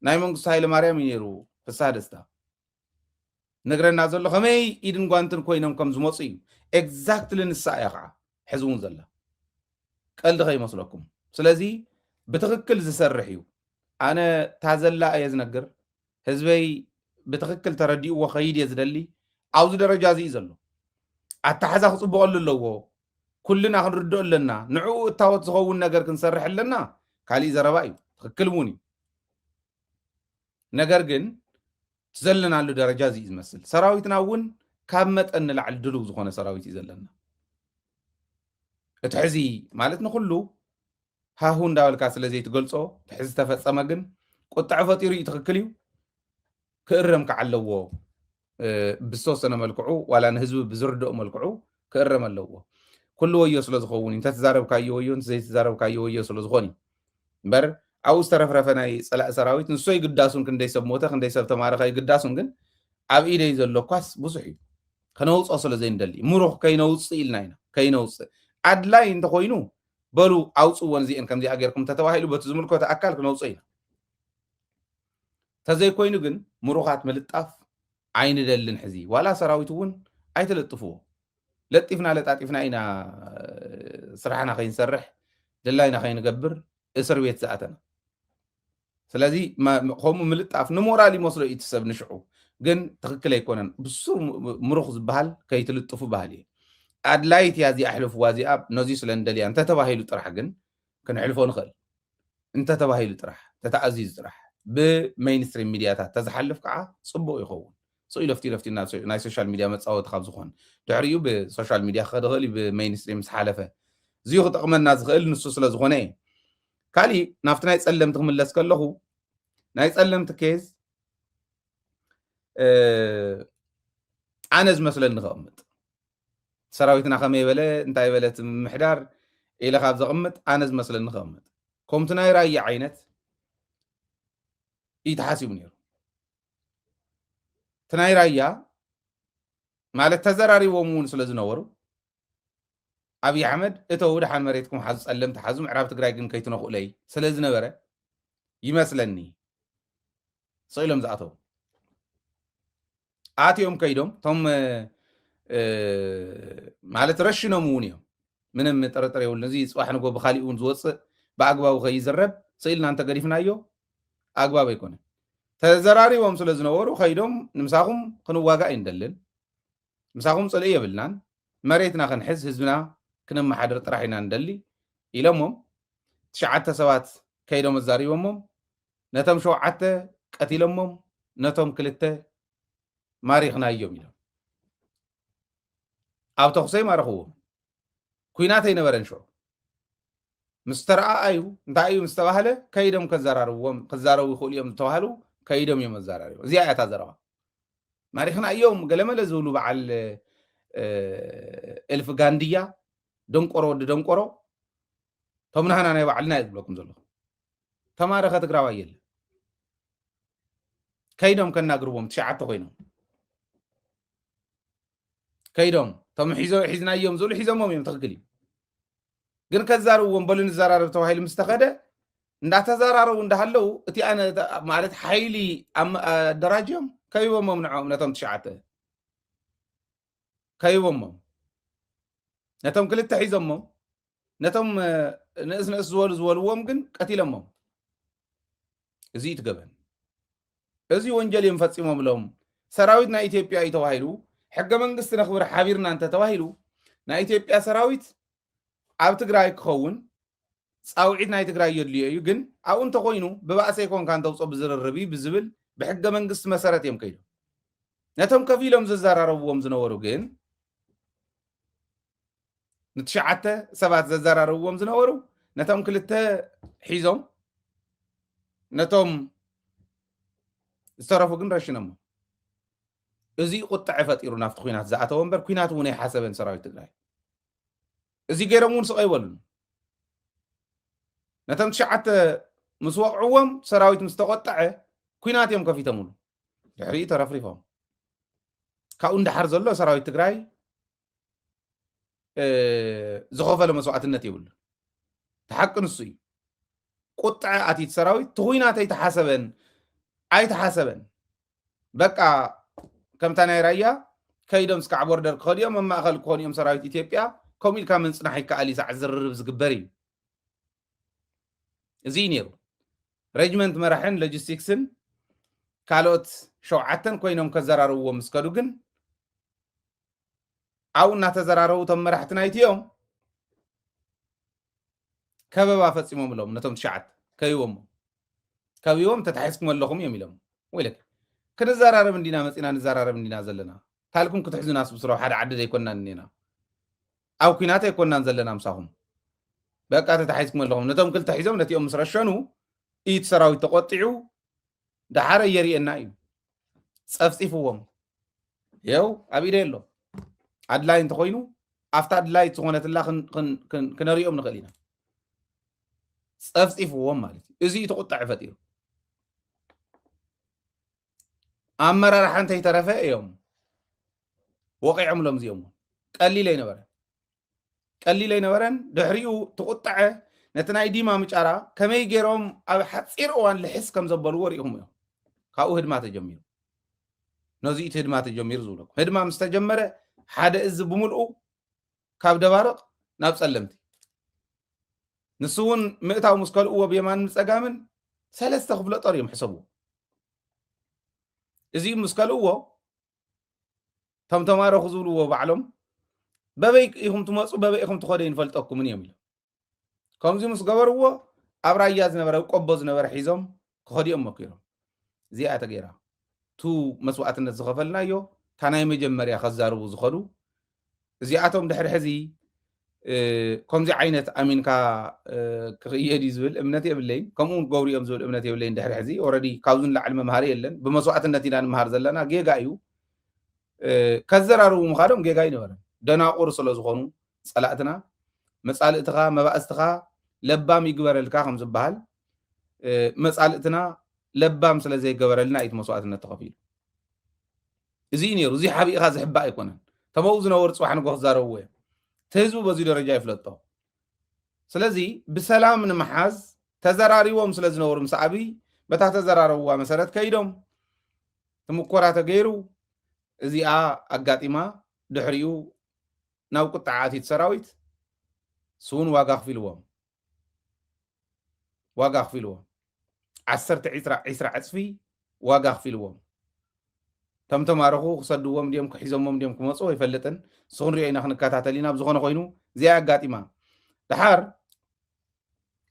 ናይ መንግስቱ ሃይለማርያም እዩ ነይሩ ፍስሃ ደስታ። ነግረና ዘሎ ከመይ ኢድን ጓንትን ኮይኖም ከም ዝመፁ እዩ። ኤግዛክትሊ ንሳ እያ ከዓ ሕዚ እውን ዘላ ቀልዲ ከይመስለኩም። ስለዚ ብትኽክል ዝሰርሕ እዩ። ኣነ ታዘላ እየ ዝነግር። ህዝበይ ብትኽክል ተረዲእዎ ከይድ እየ ዝደሊ። ኣብዚ ደረጃ እዚ እዩ ዘሎ። ኣተሓዛ ክፅብቐሉ ኣለዎ። ኩልና ክንርድኦ ኣለና። ንዕኡ እታወት ዝኸውን ነገር ክንሰርሕ ኣለና። ካሊእ ዘረባ እዩ። ትኽክል እውን እዩ። ነገር ግን ዘለናሉ ደረጃ እዚ እዩ ዝመስል። ሰራዊትና እውን ካብ መጠን ንላዕሊ ድሉው ዝኾነ ሰራዊት እዩ ዘለና። እቲ ሕዚ ማለት ንኩሉ ሃሁ እንዳበልካ ስለ ዘይትገልጾ እቲ ሕዚ ዝተፈጸመ ግን ቁጥዐ ፈጢሩ እዩ። ትኽክል እዩ። ክእረም ከዓ ኣለዎ። ብዝተወሰነ መልክዑ ዋላ ንህዝቢ ብዝርድኦ መልክዑ ክእረም ኣለዎ። ኩሉ ወዮ ስለ ዝኸውን እዩ። እንተተዛረብካዮ ወዮ፣ እንተዘይተዛረብካዮ ወዮ ስለ ዝኾን እዩ። እምበር ኣብኡ ዝተረፍረፈ ናይ ጸላእ ሰራዊት ንሶ ይግዳሱን ክንደይ ሰብ ሞተ ክንደይ ሰብ ተማረኸ ይግዳሱን ግን ኣብ ኢደይ ዘሎ ኳስ ብዙሕ እዩ። ከነውፅኦ ስለ ዘይንደሊ ምሩኽ ከይነውፅእ ኢልና ኢና። ከይነውፅእ ኣድላይ እንተኮይኑ በሉ ኣውፅወን እዚአን ከምዚኣ ገይርኩም ተተባሂሉ በቲ ዝምልከቶ ኣካል ክነውፅኦ ኢና። ተዘይኮይኑ ግን ምሩኻት ምልጣፍ ኣይንደልን። ሕዚ ዋላ ሰራዊት እውን ኣይተለጥፍዎ። ለጢፍና ለጣጢፍና ኢና ስራሕና ከይንሰርሕ ድላይና ከይንገብር እስር ቤት ዝኣተና። ስለዚ ከምኡ ምልጣፍ ንሞራል ይመስሎ እዩ እቲ ሰብ ንሽዑ፣ ግን ትኽክል ኣይኮነን። ብሱር ምሩኽ ዝበሃል ከይትልጥፉ በሃል እየ። ኣድላይት እያ እዚኣ ኣሕልፍዋ እዚኣ ነዚ ስለ ንደልያ እንተተባሂሉ ጥራሕ ግን ክንሕልፎ ንኽእል። እንተተባሂሉ ጥራሕ ተተኣዚዙ ጥራሕ ብሜይንስትሪም ሚድያታት ተዝሓልፍ ከዓ ፅቡቅ ይኸውን። ስቕ ኢሉ ፍቲ ለፍቲ ናይ ሶሻል ሚድያ መፃወቲ ካብ ዝኾን ድሕሪኡ ብሶሻል ሚድያ ክኸድ ይኽእል እዩ ብሜይንስትሪም ምስ ሓለፈ እዚዩ ክጠቕመና ዝኽእል ንሱ ስለ ዝኾነ እዩ። ካሊእ ናብቲ ናይ ፀለምቲ ክምለስ ከለኹ ናይ ፀለምቲ ኬዝ ኣነ ዝመስለኒ ከቕምጥ ሰራዊትና ከመይ በለ እንታይ በለ እቲ ምምሕዳር ኢለ ካብ ዘቕምጥ ኣነ ዝመስለኒ ከቕምጥ ከምቲ ናይ ራያ ዓይነት እዩ ተሓሲቡ ነይሩ። እቲ ናይ ራያ ማለት ተዘራሪቦም እውን ስለ ዝነበሩ ኣብይ ኣሕመድ እተው ድሓን መሬትኩም ሓዙ ፀለምቲ ሓዙ ምዕራብ ትግራይ ግን ከይትነኽኡለይ ስለ ዝነበረ ይመስለኒ ስቕ ኢሎም ዝኣተው ኣትዮም ከይዶም እቶም ማለት ረሽኖም እውን እዮም። ምንም ጥርጥር የብሉን። እዚ ፅባሕ ንጎ ብካሊእ እውን ዝወፅእ ብኣግባቡ ከይዝረብ ስኢልና እንተገዲፍናዮ ኣግባብ ኣይኮነን። ተዘራሪቦም ስለ ዝነበሩ ከይዶም ንምሳኹም ክንዋጋእ ኣይንደልን፣ ምሳኹም ፅልኢ የብልናን፣ መሬትና ክንሕዝ ህዝብና ክነመሓድር ጥራሕ ኢና ንደሊ ኢሎሞም። ትሽዓተ ሰባት ከይዶም ኣዛሪቦሞም፣ ነቶም ሸውዓተ ቀቲሎሞም፣ ነቶም ክልተ ማሪኽናዮም ኢሎም ኣብ ተኹሰይ ማረኽዎም። ኩናት ኣይነበረን ሽዑ። ምስ ተረኣኣዩ እንታይ እዩ ምስ ተባህለ ከይዶም ከዘራርብዎም ክዛረቡ ይኽእሉ እዮም ዝተባህሉ ከይዶም እዮም ኣዘራሪቦም። እዚኣ እያ እታ ዘረባ። ማሪኽና እዮም ገለመለ ዝብሉ በዓል እልፍ ጋንድያ ደንቆሮ ወዲ ደንቆሮ ቶም ናህና ናይ ባዕልና እዩ ዝብለኩም ዘለኹ። ተማረኸ ትግራዋይ የለ። ከይዶም ከናግርዎም ትሽዓተ ኮይኖም ከይዶም ቶም ሒዞ ሒዝናዮም ዝብሉ ሒዞሞም እዮም። ትኽክል እዩ። ግን ከዛርብዎም በሉ ንዘራረብ ተባሂሉ ምስ ተኸደ እንዳተዘራረቡ እንዳሃለው እቲ ኣነ ማለት ሓይሊ ኣደራጅዮም ከቢቦሞም ንዕኦም ነቶም ትሽዓተ ከቢቦሞም ነቶም ክልተ ሒዞሞም ነቶም ንእስ ንእስ ዝበሉ ዝበልዎም ግን ቀቲለሞም። እዚ እዩ ትገበን። እዚ ወንጀል እዮም ፈፂሞም ኢሎም ሰራዊት ናይ ኢትዮጵያ እዩ ተባሂሉ ሕገ መንግስቲ ነኽብር ሓቢርና እንተ ተባሂሉ ናይ ኢትዮጵያ ሰራዊት ኣብ ትግራይ ክኸውን ፃውዒት ናይ ትግራይ የድልዮ እዩ። ግን ኣብኡ እንተኮይኑ ብባእሰ ይኮንካ እንተውፅኦ ብዝርርብ እዩ ብዝብል ብሕገ መንግስቲ መሰረት እዮም ከይዶም። ነቶም ከፊሎም ዝዘራረብዎም ዝነበሩ ግን ንትሽዓተ ሰባት ዘዘራረብዎም ዝነበሩ ነቶም ክልተ ሒዞም ነቶም ዝተረፉ ግን ረሽኖሞ። እዚ ቁጥዐ ፈጢሩ ናብቲ ኩናት ዝኣተወ እምበር ኩናት እውን ኣይሓሰበን ሰራዊት ትግራይ። እዚ ገይሮም እውን ስቕ ኣይበሉን። ነቶም ትሽዓተ ምስ ወቕዕዎም ሰራዊት ምስ ተቆጠዐ ኩናት እዮም ከፊቶምሉ። ድሕሪኡ ተረፍሪፎም። ካብኡ እንዳሓር ዘሎ ሰራዊት ትግራይ ዝኸፈለ መስዋዕትነት የብሉ። ተሓቂ ንሱ እዩ። ቁጥዐ ኣቲት ሰራዊት ትኹይናት ኣይተሓሰበን ኣይተሓሰበን። በቃ ከምታ ናይ ራያ ከይዶም ስካዕ ቦርደር ክኸዱ እዮም ኣብ ማእኸል ክኾኑ እዮም ሰራዊት ኢትዮጵያ። ከምኡ ኢልካ ምንፅናሕ ይከኣል እዩ። ሳዕ ዝርርብ ዝግበር እዩ። እዚ እዩ ነይሩ። ሬጅመንት መራሕን ሎጂስቲክስን ካልኦት ሸውዓተን ኮይኖም ከዘራርብዎም ምስ ከዱ ግን ኣብኡ እናተዘራረቡ እቶም መራሕቲ ናይትዮም ከበባ ፈፂሞም ኢሎም ነቶም ትሽዓት ከቢቦሞ ከቢቦም ተታሒዝኩም ኣለኹም እዮም ኢሎም። ወይለክ ክንዘራረብ እንዲና መፂና ንዘራረብ እንዲና ዘለና ታልኩም ክትሕዙና ስብስሮ ሓደ ዓዲ ዘይኮናን እኒና ኣብ ኩናት ኣይኮናን ዘለና ምሳኹም በቃ ተታሒዝኩም ኣለኹም። ነቶም ክልተ ሒዞም ነቲኦም ምስ ረሸኑ እቲ ሰራዊት ተቆጢዑ ደሓረ የርእየና እዩ። ፀፍፂፍዎም የው ኣብ ኢደ ኣሎ። ኣድላይ እንተኮይኑ ኣብታ ኣድላይት ዝኾነትላ ክነሪኦም ንኽእል ኢና። ፀፍፂፍዎም ማለት እዩ። እዚ እቲ ቁጣዕ ፈጢሩ ኣመራርሓ እንተይተረፈ እዮም ወቂዖምሎም እዚኦም። ቀሊል ኣይነበረ ቀሊል ኣይነበረን። ድሕሪኡ ትቁጣዐ ነቲ ናይ ዲማ ምጫራ ከመይ ገይሮም ኣብ ሓፂር እዋን ልሕስ ከም ዘበልዎ ሪኢኹም እዮም። ካብኡ ህድማ ተጀሚሩ ነዚ እቲ ህድማ ተጀሚሩ ዝብለኩም ህድማ ምስ ተጀመረ ሓደ እዚ ብምልኡ ካብ ደባርቕ ናብ ፀለምቲ ንሱ እውን ምእታው ምስ ከልእዎ ብየማንን ብፀጋምን ሰለስተ ክፍለ ጦር እዮም ሕሰብዎ። እዚ ምስ ከልእዎ እቶም ተማረኹ ዝብልዎ ባዕሎም በበይ ኢኹም ትመፁ በበይ ኢኹም ትኸዱ ይንፈልጠኩምን እዮም ኢሎም። ከምዚ ምስ ገበርዎ ኣብ ራያ ዝነበረ ኣብ ቆቦ ዝነበረ ሒዞም ክኸዱ እዮም መኪሮም። እዚኣ ተገይራ ቱ መስዋዕትነት ዝኸፈልናዮ እታ ናይ መጀመርያ ከዛርቡ ዝኸዱ እዚኣቶም ድሕሪ ሕዚ ከምዚ ዓይነት ኣሚንካ ክኽየድ እዩ ዝብል እምነት የብለይን። ከምኡ ክገብሩ እዮም ዝብል እምነት የብለይን። ድሕሪ ሕዚ ኦረዲ ካብዚ ንላዕሊ መምሃሪ የለን። ብመስዋዕትነት ኢና ንምሃር ዘለና። ጌጋ እዩ። ከዘራርቡ ምኻዶም ጌጋ ኣይነበረን። ደናቁር ስለ ዝኾኑ ጸላእትና መጻልእትኻ መባእስትኻ ለባም ይግበረልካ ከም ዝበሃል መጻልእትና ለባም ስለ ዘይገበረልና እዩ እቲ መስዋዕትነት ተኸፊሉ። እዚ እዩ ነይሩ። እዚ ሓቢእኻ ዝሕባእ ኣይኮነን። ተመኡ ዝነበሩ ጽባሕ ንጎ ክዛረብዎ እዮም። እቲ ህዝቢ በዚ ደረጃ ይፍለጦ። ስለዚ ብሰላም ንምሓዝ ተዘራሪቦም ስለ ዝነበሩ ምስ ኣብይ በታ ተዘራረብዋ መሰረት ከይዶም፣ እቲ ምኮራ ተገይሩ፣ እዚኣ ኣጋጢማ፣ ድሕሪኡ ናብ ቁጥዓ ኣትዩ ሰራዊት፣ እሱ እውን ዋጋ ኣኽፊልዎም። ዋጋ ኣኽፊልዎም። ዓሰርተ፣ ዒስራ፣ ዒስራ ዕጽፊ ዋጋ ኣኽፊልዎም። እቶም ተማረኹ ክሰድዎም ድዮም ክሒዞሞም ድዮም ክመፁ ኣይፈልጥን። ንሱ ክንሪኦ ኢና፣ ክንከታተል ኢና። ብዝኾነ ኮይኑ እዚኣ ኣጋጢማ። ደሓር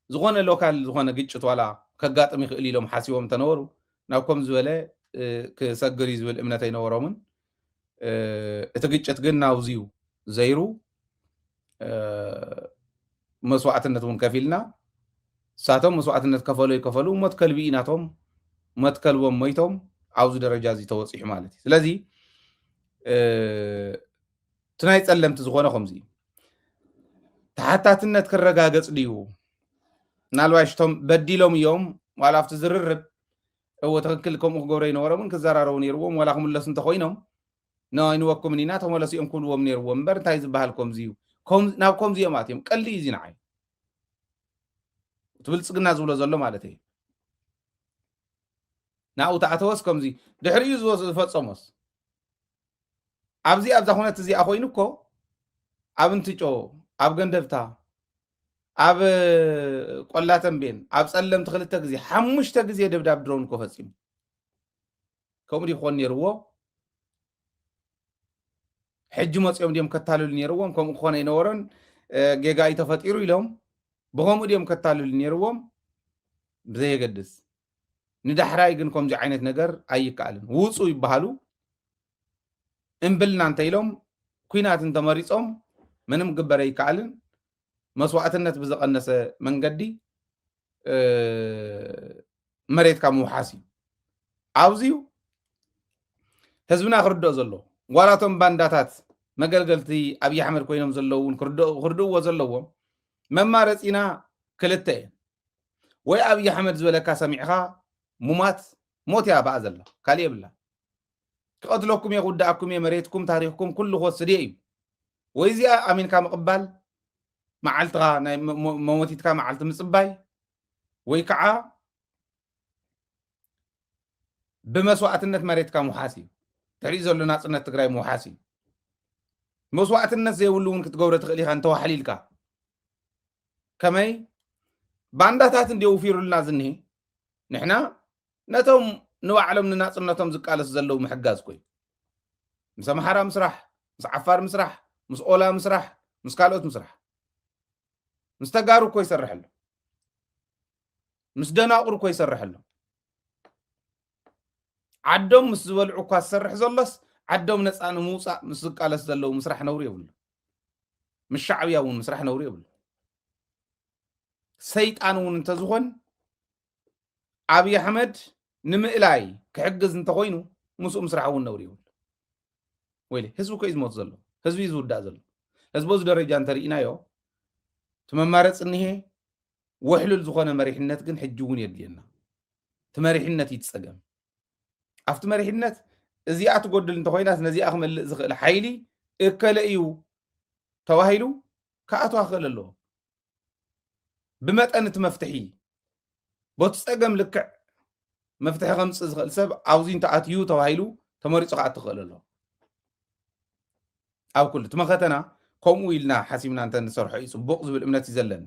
ዝኾነ ሎካል ዝኾነ ግጭት ዋላ ከጋጥም ይኽእል ኢሎም ሓሲቦም እንተነበሩ፣ ናብ ከም ዝበለ፣ እ፣ ክሰግር እዩ ዝብል እምነት ኣይነበሮምን። እ፣ እቲ ግጭት ግን ናብዚዩ ዘይሩ፣ እ፣ መስዋዕትነት እውን ከፊልና። እሳቶም መስዋዕትነት ከፈሉ ይከፈሉ፣ ሞት ከልቢ እዩ ናቶም። ሞት ከልቦም ሞይቶም ኣብዚ ደረጃ እዚ ተወፂሑ ማለት እዩ። ስለዚ፣ እ፣ እቲ ናይ ጸለምቲ ዝኾነ ከምዚ እዩ። ተሓታትነት ክረጋገጽ ድዩ? ምናልባሽ እቶም በዲሎም እዮም፣ ዋላ ኣብቲ ዝርርብ፣ እወ፣ ትኽክል፣ ከምኡ ክገብሩ ኣይነበሮምን፣ ክዘራረቡ ነይርዎም፣ ዋላ ክምለሱ እንተኾይኖም፣ "ኖ፣ ኣይንወኩምን ኢና፣ ተመለሱ" እዮም ክብልዎም ነይርዎም እምበር፣ እንታይ ዝበሃል ከምዚ እዩ? ከም-፣ ናብ ከምዚ እዮም ኣትዮም። ቀልዲ እዩ እዚ ንዓይ። እቲ ብልጽግና ዝብሎ ዘሎ ማለት እዩ። ናብኡ ተኣተወስ ከምዚ፣ ድሕሪኡ ዝወ-፣ ዝፈጸሞስ። ኣብዚ፣ ኣብዛ ኩነት እዚኣ ኮይኑ እኮ፣ ኣብ እንትጮ፣ ኣብ ገንደብታ፣ ኣብ ቆላ ተንቤን፣ ኣብ ጸለምቲ ክልተ ግዜ፣ ሓሙሽተ ግዜ ደብዳብ ድሮን እኮ ፈጺሙ። ከምኡ ድዩ ክኾን ነይርዎ? ሕጂ መጺኦም ድዮም ከታልሉ ነይርዎም? ከምኡ ክኾን ኣይነበሮን። እ፣ ጌጋ እዩ ተፈጢሩ ኢሎም ብኸምኡ ድዮም ከታልሉ ነይርዎም? ብዘየገድስ። ንዳሕራይ ግን ከምዚ ዓይነት ነገር ኣይከኣልን። ውጹ ይበሃሉ። እምብልና እንተኢሎም፣ ኲናት እንተመሪጾም፣ ምንም ክግበር ኣይከኣልን። መስዋዕትነት ብዝቐነሰ መንገዲ፣ እ፣ መሬትካ ምውሓስ እዩ። ኣብዚዩ ህዝብና ክርድኦ ዘለዎ። ዋላ እቶም ባንዳታት መገልገልቲ ኣብይ ኣሕመድ ኮይኖም ዘለዉ እውን ክርድኦ-፣ ክርድእዎ ዘለዎም፣ መማረፂና ክልተ እየን። ወይ ኣብይ ኣሕመድ ዝበለካ ሰሚዕኻ ሙማት፣ ሞት እያ ኣብኣ ዘላ፣ ካሊእ የብላ። ክቐትለኩም እየ፣ ክውድኣኩም እየ፣ መሬትኩም፣ ታሪኽኩም ኩሉ ክወስድ እየ እዩ። ወይ እዚኣ ኣሚንካ ምቕባል፣ መዓልትኻ፣ ናይ ሞ-፣ ሞ-፣ መሞቲትካ መዓልቲ ምጽባይ፣ ወይ ከዓ ብመስዋዕትነት መሬትካ ምውሓስ እዩ። ትርኢ ዘሎ ናጽነት ትግራይ ምውሓስ እዩ። መስዋዕትነት ዘይብሉ እውን ክትገብሮ ትኽእል ኢኻ እንተዋሕሊልካ። ከመይ? ባንዳታት እንዲ ውፊሩልና ዝኒሄ፣ ንሕና ነቶም ንባዕሎም ንናጽነቶም ዝቃለሱ ዘለዉ ምሕጋዝ እኮ እዩ። ምስ ኣምሓራ ምስራሕ፣ ምስ ዓፋር ምስራሕ፣ ምስ ኦላ ምስራሕ፣ ምስ ካልኦት ምስራሕ። ምስ ተጋሩ እኮ ይሰርሕ ኣሎ። ምስ ደናቑር እኮ ይሰርሕ ኣሎ። ዓዶም ምስ ዝበልዑ እኳ ዝሰርሕ ዘሎስ፣ ዓዶም ነጻ ንምውጻእ ምስ ዝቃለስ ዘለዉ ምስራሕ ነውሪ የብሉ። ምስ ሻዕብያ እውን ምስራሕ ነውሪ የብሉ። ሰይጣን እውን እንተዝኾን፣ ኣብይ ኣሕመድ ንምእላይ ክሕግዝ እንተኾይኑ፣ ምስኡ ምስራሕ እውን ነውሪ የብሉ። ወይለ፣ ህዝቢ እኮ እዩ ዝሞት ዘሎ። ህዝቢ እዩ ዝውዳእ ዘሎ። ህዝቢ እዚ ደረጃ እንተርኢናዮ፣ እቲ መማረፂ እኒሄ፣ ውሕሉል ዝኾነ መሪሕነት ግን ሕጂ እውን የድልየና። እቲ መሪሕነት እዩ እቲ ጸገም። ኣብቲ መሪሕነት እዚኣ ትጎድል እንተኾይናስ፣ ነዚኣ ክመልእ ዝኽእል ሓይሊ እከለ እዩ ተባሂሉ ክኣትዋ ክኽእል ኣለዎ። ብመጠን እቲ መፍትሒ፣ ቦቲ ጸገም ልክዕ መፍትሒ ከምጽእ ዝኽእል ሰብ ኣብዚ እንተኣትዩ ተባሂሉ ተመሪጹ ክኣቱ ክኽእል ኣለዎ። ኣብ ኩሉ እቲ መኸተና ከምኡ ኢልና ሓሲብና እንተ ንሰርሖ እዩ ጽቡቕ ዝብል እምነት እዩ ዘለኒ።